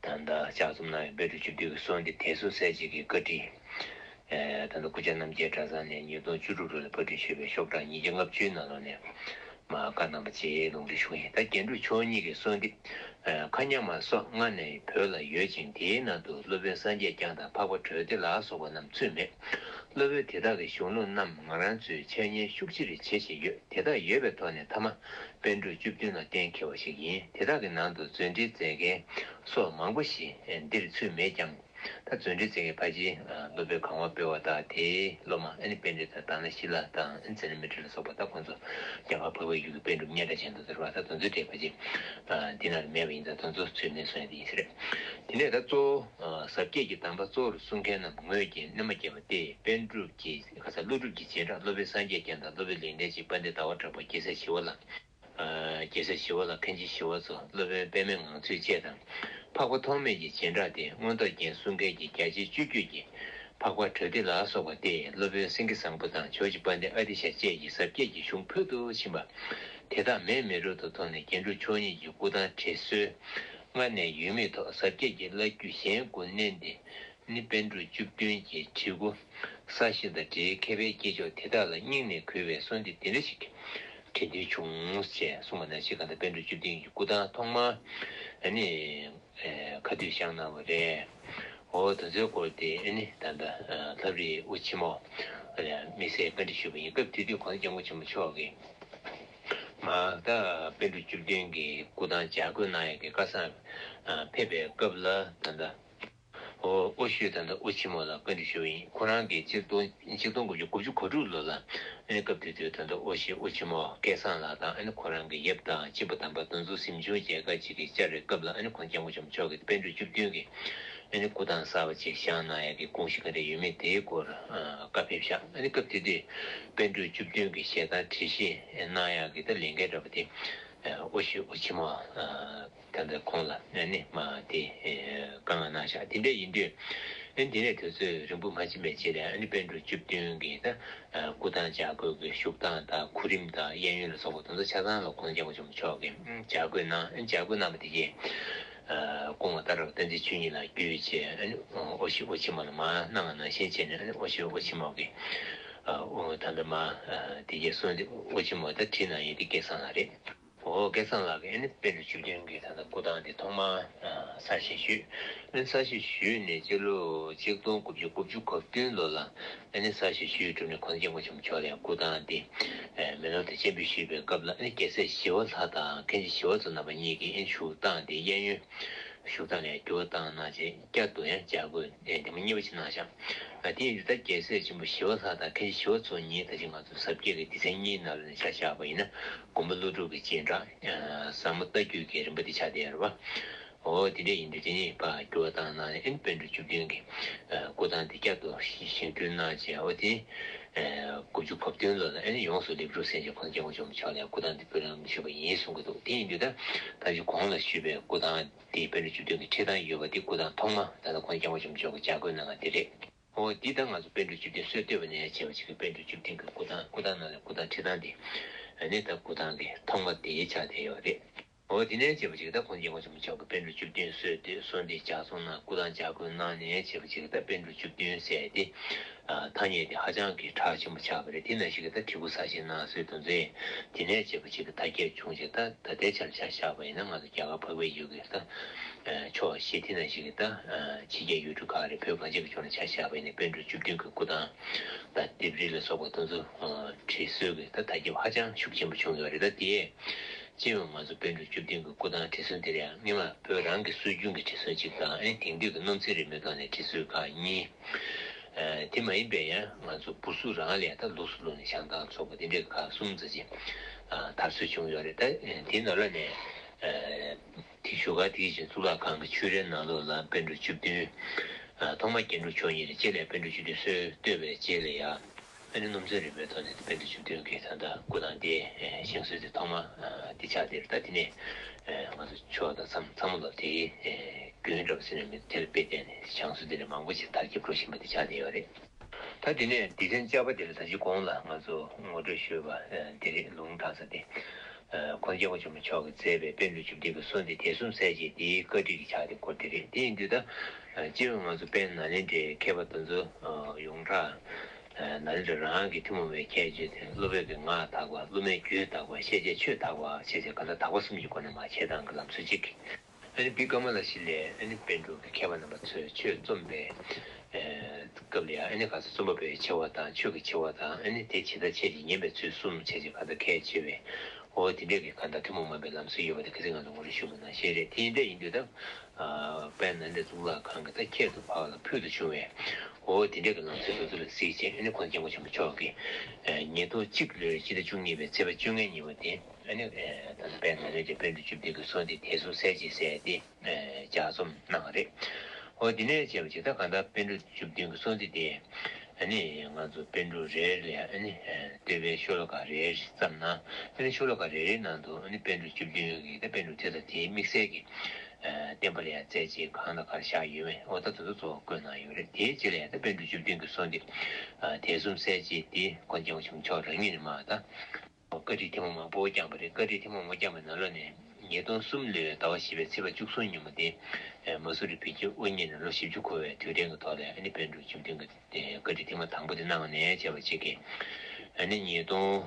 ད་ལྟ་ལྗགས་རྩོམ་གནང་བའི་པཎ་གྲུབ་བཅུ་བདུན་གྱི་གསོལ་འདེབས་དེ་སུ་གསལ་བྱེད་ཀྱི་བཀའ་དྲིན། ད་ལྟ་སྐུ་བཅར་རྣམ་རྒྱལ་གྲྭ་ཚང་ནས་ཉིས་སྟོང་བཅུ་དྲུག་ལོ་ལ་ཕབ་སྒྲིག་ཞུས་པའི་ཤོག་གྲངས་ཉིས་བརྒྱ་ལྔ་བཅུའི་ནང་ལོགས་ནས་མར་བཀའ་གནང་བ་བཅས་ལུང་འདྲེན་ཞུ་གི་ཡིན། ད་རྒྱན་དྲུག་མཆོག་གཉིས་ཀྱི་གསོལ་འདེབས། མཁའ་མཉམ་མ་སོགས་སྔ་ནས་བོད་ལ་ཡོད་ཅིང་། དེའི་ནང་དུ་སློབ་དཔོན་སངས་རྒྱས་བསྐྱངས་དང་འཕགས་པ་གྲོལ་སྡེ་ལ་སོགས་པ་རྣམས་ཚུད་མེད། སློབ་དཔོན་དེ་དག་གི་གཞུང་ལུགས་རྣམས་ང་རང་ཚོས་འཆད་ཉན་ཤུགས་ཆེར་བྱེད་བཞིན་ཡོད། དེ་དག་ཡོད་པའི་ཐོག་ནས་མཐའ་མ་པཎ་གྲུབ་བཅུ་བདུན་ལ་གཏན་འཁེལ་བ་ཞིག་ཡིན། དེ་དག་གི་ནང་དུ་མཛོད་འགྲེལ་མཛད་མཁན་སོགས་མང་པོ་ཞིག་འདིར་ཚུད་མེད་ཀྱང་། ད་མཛོད་འགྲེལ་མཛད་མཁན་ཕལ་ཆེར་སློབ་དཔོན་གང་བ་སྤེལ་བ་དང་དེའི་སློབ་མ་ཨ་ནི་པཎྜི་ཏ་དང་ན་ཤཱི་ལ་དང་ཨ་ནི་ཙནྡྲ་མཎྜལ་ལ་སོགས་པ། ད་ཁོང་ཚོ་རྒྱ་གར་འཕགས་པའི་ཡུལ་གྱི་པཎ་གྲུབ་སྙན་གྲགས་ཅན་དུ་གྱུར་བ། ད་དེ་ཚོའི་གྲས་ཕལ་ཆེར་འདི་ནང་ལ་མེད་པ་ཡིན་ཙང་དེ་ཚོ་ཚུད་མེད་གསུང་ཡ་དེ་ཡིན་ས་རེད། དེ་ནས་ད་གཙོ་བོ་ཟབ་རྒྱས་ཀྱི་གདམས་པ་གཙོ་བོར་གསུང་མཁན་རྣམས་ངོས་ཀྱིས་གནས་མ་བརྒྱབ་པ་སྟེ། པཎ་གྲུབ་ཀྱི་ཁ་ས་ཀླུ་སྒྲུབ་ཀྱི་རྗེས་འབྲང་སློབ་དཔོན་སངས་རྒྱས་བསྐྱངས་དང་། སློབ་དཔོན་ལེགས་ལྡན་འབྱེད། པཎྜི་ཏ་ཟླ་བ་གྲགས་པ། རྒྱལ་སྲས་ཞི་བ་ལྷ། རྒྱལ་སྲས་ཞི་བ་ལྷ། མཁན་ཆེན་ཞི་བ་འཚོ། སློབ་དཔོན་པདྨའི་ངང་ཚུལ་བཅས་དང་། འཕགས་པ་ཐོགས་མེད་ཀྱི་རྗེས་འབྲང་སྟེ། མངོན་རྟོགས་རྒྱན་གསུང་མཁན་གྱི་བརྒྱ་ཆ་བཅུ་བཅུ་གྱིས་འཕགས་པ་གྲོལ་སྡེ་ལ་སོགས་པ་སྟེ། སློབ་དཔོན་སེང་གེ་བཟང་པོ་དང་ཇོ་བོ་རྗེ་དཔལ་ལྡན་ཨ་ཏི་ཤ་བཅས་ཀྱི་ཟབ་རྒྱས་ཀྱི་གཞུང་ཕུལ་དུ་ཕྱིན་པ་དེ་དག་མེད་མི་རུང་དུ་མཐོང་ནས། རྒྱན་དྲུག་མཆོག་གཉིས་ཀྱི་སྐུ་ཐང་བྲིས་སྲོལ་སྔར་ནས་ཡོད་མེད་ཐོག་ཟབ་རྒྱས་ཀྱི་བླ་བརྒྱུད་གཞན་དགུ་མནན་ཏེ། ནི་པཎ་གྲུབ་བཅུ་བདུན་གྱི་བྲིས་སྐུ་གསར་བཞེངས་དང་འབྲེལ་མཁས་པའི་སྐྱེས་མཆོག་དེ་དག་ལ་སྙིང་ནས་གུས་པའི་གསོལ་འདེབས་འདི་འདྲ་ཞིག་འབྲི་འདུན་བྱུང་ཞེས་གསུངས་པ་ནང་བཞིན། གང་ལྟར་པཎ་གྲུབ་བཅུ་བདུན་གྱི་སྐུ་ཐང་ཐོག་མར་ཨ་ནི་ཁ་བསྡུས་བཞེངས་གནང་བ་རེད། འོ་དེ་ཚོའི་སྐོར་དེ་ཨ་ནི་ད་ལྟ་ལྷ་རིས་དབུ་ཆེན་མོ་དམིགས་བསལ་བཀའ་འདྲི་ཞུས་པ་ཡིན། སྐབས་དེ་དུས་གོང་ས་སྐྱབས་མགོན་ཆེན་པོ་མཆོག་གིས་མར་ད་པཎ་གྲུབ་བཅུ་བདུན་གྱི་སྐུ་ཐང་ལྗགས་བཀོད་གནང་ཡས་ཀྱི་བཀའ་གསང་ཕེབས་པའི་སྐབས་ལ། ད་ལྟ་ཨོ་ཨོ་ཤོད་ད་ལྟ་དབུ་ཆེན་མོ་ལ་བཀའ་འདྲི་ཞུས་པ་ཡིན། ཁོ་རང་གིས་ཆིག་སྟོང་ཆིག་སྟོང་དགུ་བརྒྱ་དགུ་བཅུ་གོ་དྲུག་ལོ་ལ་ཨ་ནི་སྐབས་དེ་དུས་ད་ལྟ་ཨོ་ཤོད་དབུ་ཆེན་མོ་སྐལ་བཟང་ལགས་དང་། ཨ་ནི་ཁོ་རང་གི་ཡབ་དང་གཅེན་པོ་དམ་པ་རྡོ་འཛུགས་གཟིམ་ཆུང་བཅས་ཁག་ཅིག་གིས་བཅར་བའི་སྐབས་ལ། ཨ་ནི་ཁོང་སྐྱབས་མགོན་ཆེན་པོ་མཆོག་གིས་པཎ་གྲུབ་བཅུ་བདུན་གྱི་ཨ་ནི་སྐུ་ཐང་གསར་པ་ཅིག་བཞེངས་གནང་ཡག་གི་དགོངས་གཞི་ག་འདྲ་ཡོད་མེད་དེའི་སྐོར་ཨ་བཀའ་ཕེབས་ཤག་ཨ་ནི་སྐབས་དེ་དུས་པཎ་གྲུབ་བཅུ་བདུན་གྱི་ཞལ་ཐང་བྲིས་བཞེངས་གནང་ཡག་གི་ད་ལས་འགན་འདྲ་པོ་དེ་ཨ་ཨོ་ཤོད་དབུ་ཆེན་མོ་ཨ། ད་ལྟ་ཁོང་ལ་ཨ་ནི་མ་དེ་བཀའ་མངགས་གནང་བཞག་དེ་འདྲ་ཡིན་དུས་ཨ་ནི་དེ་ནས་དུས་ཚོད་རིང་པོ་མ་ཕྱིན་པའི་རྗེས་ལ་ཨ་ནི་པཎ་གྲུབ་བཅུ་བདུན་གྱི་ད་སྐུ་ཐང་ལྗགས་བཀོད་ཀྱི་བཞུགས་སྟངས་དང་གོ་རིམ་དང་གཡས་གཡོན་ལ་སོགས་པ་དེ་ཚོ་ཆ་ཚང་ལ་གོང་ས་སྐྱབས་མགོན་ཆེན་པོ་མཆོག་གིས་ལྗགས་བཀོད་གནང་། ལྗགས་བཀོད་གནང་བ་དེ་གས་སྐུ་ངོ་ཏཱ་ར་བ་བསྟན་འཛིན་ཆོས་ཉིད་ལགས་བརྒྱུད་བྱས་ཨ་ནི་ཨོ་ཤོད་དབུ་ཆེན་མོ་ལ་མར་གནང་བ་ནང་བཞིན་བྱས་ནས། ཨ་ནི་ཨོ་ཤོད་དབུ་ཆེན་མོ་གིས་ད་ལྟ་མར་དེ་གས་གསུངས་ཏེ་དབུ་ཆེན་མོ་ད་བྲིས་གནང་ཡས་དེ་སྐལ་བཟང་ལགས་རེད། འོ་སྐལ་བཟང་ལགས་ཀྱིས་ཨ་ནི་པཎ་གྲུབ་བཅུ་བདུན་གྱི་ད་ལྟ་སྐུ་ཐང་འདི་ཐོག་མར་གསར་བཞེངས་ཞུས། ཨ་ནི་གསར་བཞེངས་ཞུས་ནས་སྤྱི་ལོ་ཆིག་སྟོང་དགུ་བརྒྱ་དགུ་བཅུ་གོ་བདུན་ལོ་ལ་ཨ་ནི་གསར་བཞེངས་ཞུས་གྲུབ་ནས་གོང་ས་སྐྱབས་མགོན་ཆེན་པོ་མཆོག་ལ་ཡང་སྐུ་ཐང་འདི་མེ་ལོང་དུ་སྤྱན་འབུལ་ཞུས་པའི་སྐབས་ལ། ཨ་ནི་རྒྱལ་སྲས་ཞི་བ་ལྷ་དང་མཁན་ཆེན་ཞི་བ་འཚོ་རྣམ་པ་གཉིས་ཀྱིས་ཨ་ནི་བཞུགས་སྟངས་དེ་གཡས་གཡོན་བཞུགས་སྟངས་ལ་ཡང་འགྱུར་བ་བཏང་གནང་བྱས། བསྐྱར་དུ་ཡང་ལྗགས་བཀོད་ལྡེབ་མོ་གཉིས་པ་ཅིག་གནང་བཞག་ཨ་དེ་ཡིན་དུས་ད་རྒྱལ་སྲས་ཆེན་པོ་ཞི་བ་ལྷ་དང་མཁན་ཆེན་ཞི་བ་འཚོ་གཉིས་ད་ཅི་ང་ཚོ་ཟབ་རྒྱས་ཀྱི་སྡེ་ཚན་གཉིས་ནང་ལ་ནས་ཆ་བཞག་པ་ཡིན་ན། མགོན་པོ་ཀླུ་སྒྲུབ་ཀྱི་རྗེས་འབྲང་ཟབ་མོ་ལྟ་བརྒྱུད་ཀྱི་རིམ་པ་འདི་ཆགས་བསྡད་ཡོད་རེད་པ། འོ་དེ་འདྲ་ཡིན་དུས་དེ་ནས་ཕར་འགྱུར་བ་བཏང་གནང་ནས་ཨེ་ནི་པཎ་གྲུབ་བཅུ་བདུན་གྱི་སྐུ་ཐང་དེ་བསྐྱར་དུ་བཞེངས་སྐྲུན་གནང་བྱས། འོ་དེ་དགུ་བཅུ་གོ་བདུན་ལོ་ལ་ཨེ་ནི་ཡོངས་སུ་ལེགས་གྲུབ་ཟེར་བྱས་ཁོང་སྐྱབས་མགོན་ཆེན་པོ་མཆོག་ལ་སྐུ་ཐང་དེ་ཕུལ་རམ་ཞུས་པ་ཡིན་གསུང་གི་འདུག་དེ་ཡིན་དུས་ད་ད་ཅི་གོང་ལ་ཞུས་པའི་སྐུ་ཐང་དེ་པཎ་གྲུབ་བཅུ་བདུན་གྱི་ཁྲི་ཐང་ཡོད་པ་དེ་སྐུ་ཐང་ཐོག་མ་ད་ལྟ་ཁོང་སྐྱབས་མགོན་ཆེན་པོ་མཆོག་གིས་ལྗགས་བཀོད་གནང་བ་དེ་རེད། འོ་འདི་ལྟར་ང་ཚོ་པཎ་གྲུབ་བཅུ་བདུན་སྲོལ་བཏོད་པ་ནས་བྱས་པ་ཅིག་གི་པཎ་གྲུབ་བཅུ་བདུན་གྱི་སྐུ་ཐང་སྐུ་ཐང་ནང་ལ་སྐུ་ཐང་ཁྲི་ཐང་འདི་ཨ་ནི་ད་སྐུ་ཐང་གི་ཐོག་མ་དེ་ཆགས་བསྡད་ཡོད་རེད། འོ་འདི་ནས་བྱས་པ་ཅིག་ད་ཁོང་སྐྱབས་མགོན་ཆེན་པོ་མཆོག་གིས་པཎ་གྲུབ་བཅུ་བདུན་སྲོལ་བཏོད་གསོལ་འདེབས་ལྗགས་རྩོམ་གནང་སྐུ་ཐང་ལྗགས་བཀོད་གནང་ནས་བྱས་པ་ཅིག་ད་པཎ་གྲུབ་བཅུ་བདུན་ཟེར་ཏེ་ཐ་སྙད་དེ་ཧ་ཅང་གི་གྲགས་ཆེན་པོ་ཆགས་པ་རེད། དེ་ནང་བཞིན་གྱི་ད་བྲིས་སྐུ་གསར་བཞེངས་གནང་སྲོལ་དེ་ཚོས་དེ་ནས་བྱས་པ་ཅིག་ད་རྒྱས་བྱུང་ཅིག་ད་ད་ལྟའི་ཆར་ཆ་བཞག་པ་ཡིན་ན་ང་ཚོ་རྒྱ་གར་འཕགས་པའི་ཡུལ་གྱི་ད་ཕྱོགས་བཞི་དེ་ནང་བཞིན་གྱི་ད་ཕྱི་རྒྱལ་ཡུལ་གྲུ་ཁག་རེད། བོད་གངས་ཅན་གྱི་ཕྱོགས་ནས་ཆ་བཞག་པ་ཡིན་ན་པཎ་གྲུབ་བཅུ་བདུན་གྱི་སྐུ་ཐང་ད་ལྡེབས་རིས་ལ་སོགས་པ་དེ་ཚོ་བྲིས་སྲོལ་གྱི་ད་དར་ཁྱབ་ཧ་ཅང་ཤུགས་ཆེན་པོ་བྱུང་ཡོད་རེད། ད་དེ་སྤྱི་ཡོངས་ང་ཚོ་པཎ་གྲུབ་བཅུ་བདུན་གྱི་སྐུ་ཐང་བྲིས་སྲོལ་འདི་ལ་ཡང་སྔོན་མ་བོད་རང་གི་སྲོལ་རྒྱུན་གྱི་བྲིས་སྲོལ་གཅིག་དང་ཨ་ནི་དེང་དུས་ཀྱི་སྣུམ་ཚོན་རིང་མོའི་ཐོག་ནས་བྲིས་སྲོལ་ཁག་གཉིས། ཨ་དེ་མ་ཡིན་པའི་ཡང་ང་ཚོ་བུ་གཟུགས་རང་ལ་ཡང་ད་ལུགས་སུ་བླུགས་ནས་བཞེངས་སྟངས་ཚོགས་པ་དེ་འདྲའི་ཁག་གསུམ་ཙམ་ཅིག་ཨ་དར་སྲོལ་བྱུང་ཡོད་རེད། ད་དེའི་ནང་ལོགས་ནས་ཨ་དེ་བཞུགས་སྒར་དེའི་རྗེས་གཙུག་ལག་ཁང་གི་ཆོས་རའི་ནང་ལོགས་ལ་པཎ་གྲུབ་བཅུ་བདུན། ཨ་ཐོག་མ་རྒྱན་དྲུག་མཆོག་གཉིས་རེད། རྗེས་ལ་པཎ་གྲུབ་བཅུ་བདུན་སྲོལ་བཏོད་པའི་རྗེས་ལ་ཡང་ཨ་ནི་སྣུམ་ཚོན་རིང་མོའི་ཐོག་ནས་པཎ་གྲུབ་བཅུ་བདུན་གྱི་ད་ལྟ་སྐུ་ཐང་དེ་བཞེངས་སྲོལ་དེ་ཐོག་མ་དེ་ཆགས་དེ་རེད། ད་དེ་ནས་ང་ཚོ་ཆོས་དང་ཚང་ཚང་མ་ལ་དེའི་རྒྱུན་འདྲ་པོ་ཟེར་ནས་མི་དེར་དཔེ་བལྟས་ནས་བྱང་སོ་དེ་ནས་མང་པོ་ཞིག་དར་ཁྱབ་འགྲོ་བཞིན་པ་དེ་ཆགས་བསྡད་ཡོད་རེད། ད་དེ་ནས་སྡེ་ཚན་བཅའ་པ་དེ་ལ་ད་ཅི་གོང་ལ་ང་ཚོ་ངོ་སྤྲོད་ཞུས་པ་དེ་རེད། ལུང་དྲངས་ས་དེ། ཁོང་སྐྱབས་མགོན་ཆེན་པོ་མཆོག་གིས་མཛད་པའི་པཎ་གྲུབ་བཅུ་བདུན་གྱི་གསོལ་འདེབས་དད་གསུམ་གསལ་བྱེད་དེའི་བཀའ་ཁྲིད་ཀྱི་ཕྱག་དེབ་སྐོར་དེ་རེད། དེ་ཡིན་དུས་ད་སྤྱི་ཡོངས་ང་ཚོ་དཔལ་ནཱ་ལེནྡྲའི་མཁས་པ་དེ་ཚོ་ཡོངས་གྲགས་ནཱ་ལེནྡྲ་རང་གི་ཐུན་མོང་བའི་ཁྱད་ཆོས་དེ་སློབ་དཔོན་གྱི་ངག་དག་པ། སློབ་མའི་རྒྱུད་དག་པ། ཤེས་བྱའི་ཆོས་དག་པ་ཞེས་བྱ་ག་ད་དག་པ་གསུམ་གྱི་སྒོ་ནས་མར་འཆད་སྟངས་ཀྱི་ལམ་སྲོལ་གཅིག་ཨ་ནི་བི་ཀ་མ་ལ་ཤཱི་ལའི་ཨ་ནི་པཎ་གྲུབ་ཀྱི་མཁས་པ་རྣམ་པ་ཚོས་ཆོས་རྩོམ་པའི་སྐབས་ལ་ཡང་ཨ་ནི་ག་ཚོད་རྩོམ་པ་པོའི་ཆེ་བ་དང་ཆོས་ཀྱི་ཆེ་བ་དང་ཨ་ནི་དེ་ཇི་ལྟར་འཆད་ཅིང་ཉན་པའི་ཚུལ་གསུམ་བྱས་ཅིག་ག་ད་གལ་ཆེ་བའི་འོ་དེ་འདྲས་ཀྱི་ག་ད་ཐུན་མོང་མ་ཡིན་པའི་ལམ་སྲོལ་ཡོད་པ་དེ་ག་ཚོད་ང་ཚོ་ངོ་སྤྲོད་ཞུ་དགོས་ན་ཞེས་རེད། དེ་འདྲ་ཡིན་དུས་ད་དཔལ་ནཱ་ལེནྡྲ་གཙུག་ལག་ཁང་གི་ད་ཁྱད་དུ་འཕགས་ལ་ཕུལ་དུ་བྱུང་བའི་འོ་དེ་འདྲས་ཀྱི་ལམ་སྲོལ་དེ་ཚོ་ལ་གཟིགས་བྱས་ཨ་ནི་ཁོང་སྐྱབས་མགོན་ཆེན་པོ་མཆོག་གིས་ཉིས་སྟོང་གཅིག་ལོའི་སྤྱི་ཟླ་བཅུ་གཉིས་པའི་ཚེས་པ་བཅོ་ལྔའི་ཉིན་མོ་དེ། ཨ་ནི་ད་ལྟ་དཔལ་ནཱ་ལེནྡྲའི་པཎ་གྲུབ་བཅུ་བདུན་གྱི་གསོལ་འདེབས་དད་གསུམ་གསལ་བྱེད་ཟེར་ཏེ་ལྗགས་རྩོམ་གནང་བ་རེད། འོ་དེ་ནས་བྱས་པ་ཅིག་ད་གང་ལྟར་པཎ་གྲུབ་བཅུ་བདུན་གྱི་གསོལ་འདེབས་དེ་ཨ་ནི་ང་ཚོ་པཎ་གྲུབ་རེ་རེ་ལ་ཨ་ནི་བསྟོད་པའི་ཤོ་ལོ་ཀ་རེ་རེ་བརྩམས་ན་ཨ་ནི་ཤོ་ལོ་ཀ་རེ་རེའི་ནང་དུ་ཨ་ནི་པཎ་གྲུབ་བཅུ་བདུན་གྱི་ད་པཎ་གྲུབ་དེ་དང་དེའི་དམིགས་བསལ་གྱི་བསྟན་པ་ལ་ཡང་མཛད་རྗེས་གང་དང་གང་བཞག་ཡོད་མེད་འོ་ད་དེ་ཚོ་གཙོ་བོ་བཀོད་གནང་ཡོད་རེད། དེའི་རྗེས་ལ་ཡང་ད་པཎ་གྲུབ་བཅུ་བདུན་གྱི་གསོལ་འདེབས་དད་གསུམ་གསལ་བྱེད་དེ་ཁོང་སྐྱབས་མགོན་ཆེན་པོ་མཆོག་རང་ཉིད་ནས་མར་ད། བཀའ་ཁྲིད་ཐེངས་མ་མང་པོ་བསྐྱངས་པ་རེད། བཀའ་ཁྲིད་ཐེངས་མ་མང་པོ་བསྐྱངས་པའི་ནང་ལོགས་ནས་ཉིས་སྟོང་གསུམ་ལོའི་ཟླ་བ་བཞི་པའི་ཚེས་པ་བཅུ་གསུམ་ཉིན་མོ་དེ་མ་སུ་རི་བོད་ཀྱི་དབུ་བརྙེས་ནས་ལོ་བཞི་བཅུ་འཁོར་བའི་དུས་དྲན་གྱི་ཐོག་ལ་ཨ་ནི་པཎ་གྲུབ་བཅུ་བདུན་གྱི་བཀའ་ཁྲིད་ཐེངས་མ་དང་པོ་དེ་གནང་བ་ནས་བྱས་པ་ཅིག་གིས་ཨ་ནི་ཉིས་སྟོང་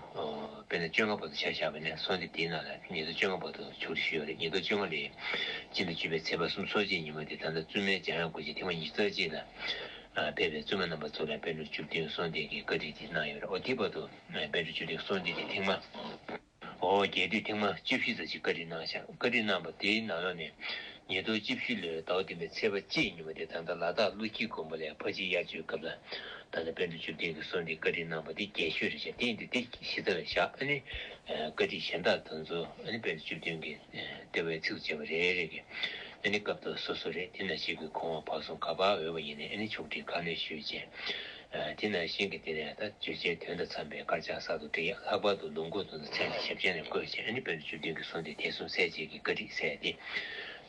དཔེར་ན་བཅོ་ལྔ་བར་དུ་ཆ་བཞག་པ་ནས་གསོལ་འདེབས་དེའི་ནང་ལ་ཉིས་སྟོང་བཅོ་ལྔ་བར་དུ་ཕྱོགས་སྒྲིག་ཞུས་ཡོད་རེད། ཉིས་སྟོང་བཅོ་ལྔ་ལོའི་སྤྱི་ཟླ་བཅུ་པའི་ཚེས་པ་གསུམ་སོ་གཅིག་ཉིན་མོ་དེ་ད་ལྟ་བཙུན་མའི་འཇམ་དབྱངས་སྐུ་ཕྱྭ་ཐེངས་མ་ཉི་ཤུ་རྩ་གཅིག་ལ། ཕེབས་པའི་བཙུན་མ་རྣམ་པ་ཚོ་ལ་པཎ་གྲུབ་བཅུ་བདུན་གསོལ་འདེབས་ཀྱི་བཀའ་ཁྲིད་དེ་གནང་ཡོད་རེད། འོ་དེའི་བར་དུ་པཎ་གྲུབ་བཅུ་བདུན་གསོལ་འདེབས་དེ་ཐེངས་མ་འོ་རྒྱས་བསྡུས་ཐེངས་མ་བཅུ་བཞི་ཙམ་ཞིག་བཀའ་ཁྲིད་གནང་ཤག་བཀའ་ཁྲིད་གནང་པ་དེའི་ནང་ལོགས་ནས་ཉིས་སྟོང་བཅུ་བཞི་ལོའི་ཟླ་བ་བདུན་པའི་ཚེས་པ་གཅིག་ཉིན་མོ་དེ་ད་ལྟ་ལ་དྭགས་ཀླུ་འཁྱིལ་དགོན་པ་ལ་ཕར་ཕྱིན་དབྱར་ཆོས་སྐབས་ལ་ད་ལྟ་པཎ་གྲུབ་བཅུ་བདུན་གྱི་གསོལ་འདེབས་བཀའ་ཁྲིད་གནང་པ་དེ་རྒྱས་ཤོས་རེད་ཤག་དེ་ཡིན་དུས་དེ་གཞི་རྩ་ལ་བཞག་ཨ་ནི་བཀའ་ཁྲིད་གཞན་དག་དེ་ཚོ་ཨ་ནི་པཎ་གྲུབ་བཅུ་བདུན་གྱི་བསྟོད་པའི་ཚིགས་བཅད་པ་རེ་རེ་གི་ཨ་ནི་སྐབས་དང་སོ་སོ་རེད། དེ་ནང་བཞིན་གྱི་གོང་འོག་བར་གསུམ་ག་པར་འོས་པ་ཡིན་ནའི་ཨ་ནི་ཕྱོགས་སྒྲིག་ག་ནས་ཞུས་བྱས། དེ་ནང་བཞིན་གྱི་དེ་ནས་ད་བརྗོད་བྱའི་དོན་དང་འཚམས་པའི་དཀར་ཆག་གསར་དུ་བྲིས་ཡ། ལྷག་པར་དུ་ལུང་ཁུངས་དེ་ཚོ་མཚན་དང་ཞབས་ཀྱན་ནས་བཀོད་བྱས་ཨ་ནི་པཎ་གྲུབ་བཅུ་བདུན་གྱི་གསོལ་འདེབས་དད་གསུམ་གསལ་བྱེད་ཀྱི་བཀའ་ཁྲིད་ཟེར་ཏེ་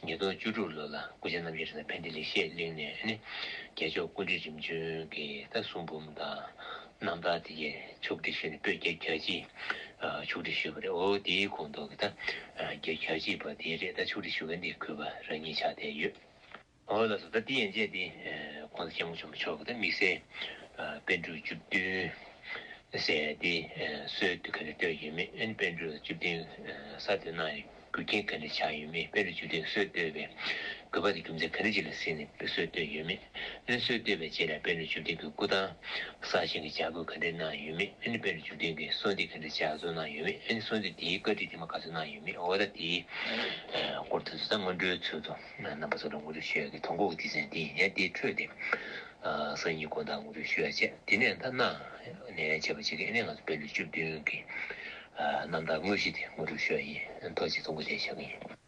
ཉིས་སྟོང་བཅུ་དྲུག་ལོ་ལ་སྐུ་ཕྱྭ་རྣམ་རྒྱལ་གྲུབ་བརྟན་ཕན་བདེ་ལེགས་བཤད་གླིང་ནས་ཨ་ནི་རྒྱལ་མཆོག་སྐུ་ཕྲེང་རིམ་བྱོན་གྱི་ད་གསུང་འབུམ་དང་རྣམ་ཐར་དེ་གའི་ཕྱོགས་སྒྲིག་ཞུས་ནས་པོད་བརྒྱད་གྱ་གཅིག་ཕྱོགས་སྒྲིག་ཞུས་པ་རེད། འོ་དེའི་ཁོངས་གཏོགས་ཀྱི་ད་བརྒྱད་གྱ་གཅིག་པ་དེ་རེད། ད་ཕྱོགས་སྒྲིག་ཞུ་མཁན་དེ་གུས་པ་རང་ཉིད་ཆགས་བསྡད་ཡོད། འོ་ལགས་སོ། ད་དེ་ཡན་ཆད་དེ་ཁོང་སྐྱབས་མགོན་ཆེན་པོ་མཆོག་གི་ད་དམིགས་བསལ་པཎ་གྲུབ་བཅུ་བདུན་ཟེར་དེ་སྲོལ་དེ་ག་འདྲ་བཏོད་ཡོད་མེད། ཨ་ནི་པཎ་གྲུབ་བཅུ་བདུན་གསར་གཏོད་གནང་ཡོད། རྒྱུ་རྐྱེན་ག་འདྲ་ཆགས་ཡོད་མེད། པཎ་གྲུབ་བཅུ་བདུན་སྲོལ་བཏོད་པའི་དགོས་པ་དང་རྒྱུ་མཚན་ག་འདྲ་ཅིག་ལ་གཟིགས་ནས་སྲོལ་བཏོད་ཡོད་མེད། ཨ་ནི་སྲོལ་བཏོད་པའི་རྗེས་ལ་པཎ་གྲུབ་བཅུ་བདུན་གྱི་སྐུ་ཐང་གསར་བཞེངས་ཀྱི་བྱ་འགུལ་ག་འདྲ་གནང་ཡོད་མེད། ཨ་ནི་པཎ་གྲུབ་བཅུ་བདུན་གྱི་གསོལ་འདེབས་ག་འདྲ་ལྗགས་རྩོམ་གནང་ཡོད་མེད། ཨ་ནི་གསོལ་འདེབས་དེའི་བཀའ་ཁྲིད་དེ་མ་ག་ཚོད་གནང་ཡོད་མེད། འོ་ད་དེའི་སྐོར་དེ་ཚོ་ད་སྔོན་འགྲོའི་ཚུལ་དུ་རྣམ་པ་ཚོ་ལ་ངོ་སྤྲོད་ཞུ་ཡག་གི་དོན་གོ་གི་སྡེ་ཚན་དེ་ཡིན། ཡང་དེའི་འཕྲོས་དེ་སང་ཉིན་དགོང་དག་ངོ་སྤྲོད་ཞུ་ཡག་བྱས། དེ་ནས་ད་གནངས་ནས་བྱས་པ་ཅིག་གི་ཨ་ནི་ང་ཚོ་པཎ་གྲུབ་བཅུ་བདུན་གྱི་རྣམ་ཐར་དངོས་གཞི་དེ་ངོ་སྤྲོད་ཞུ་ཡག་ཡིན། ཐུགས་རྗེ་ཆེ། དོན་གོ་དེ་བཞག་གི་ཡིན།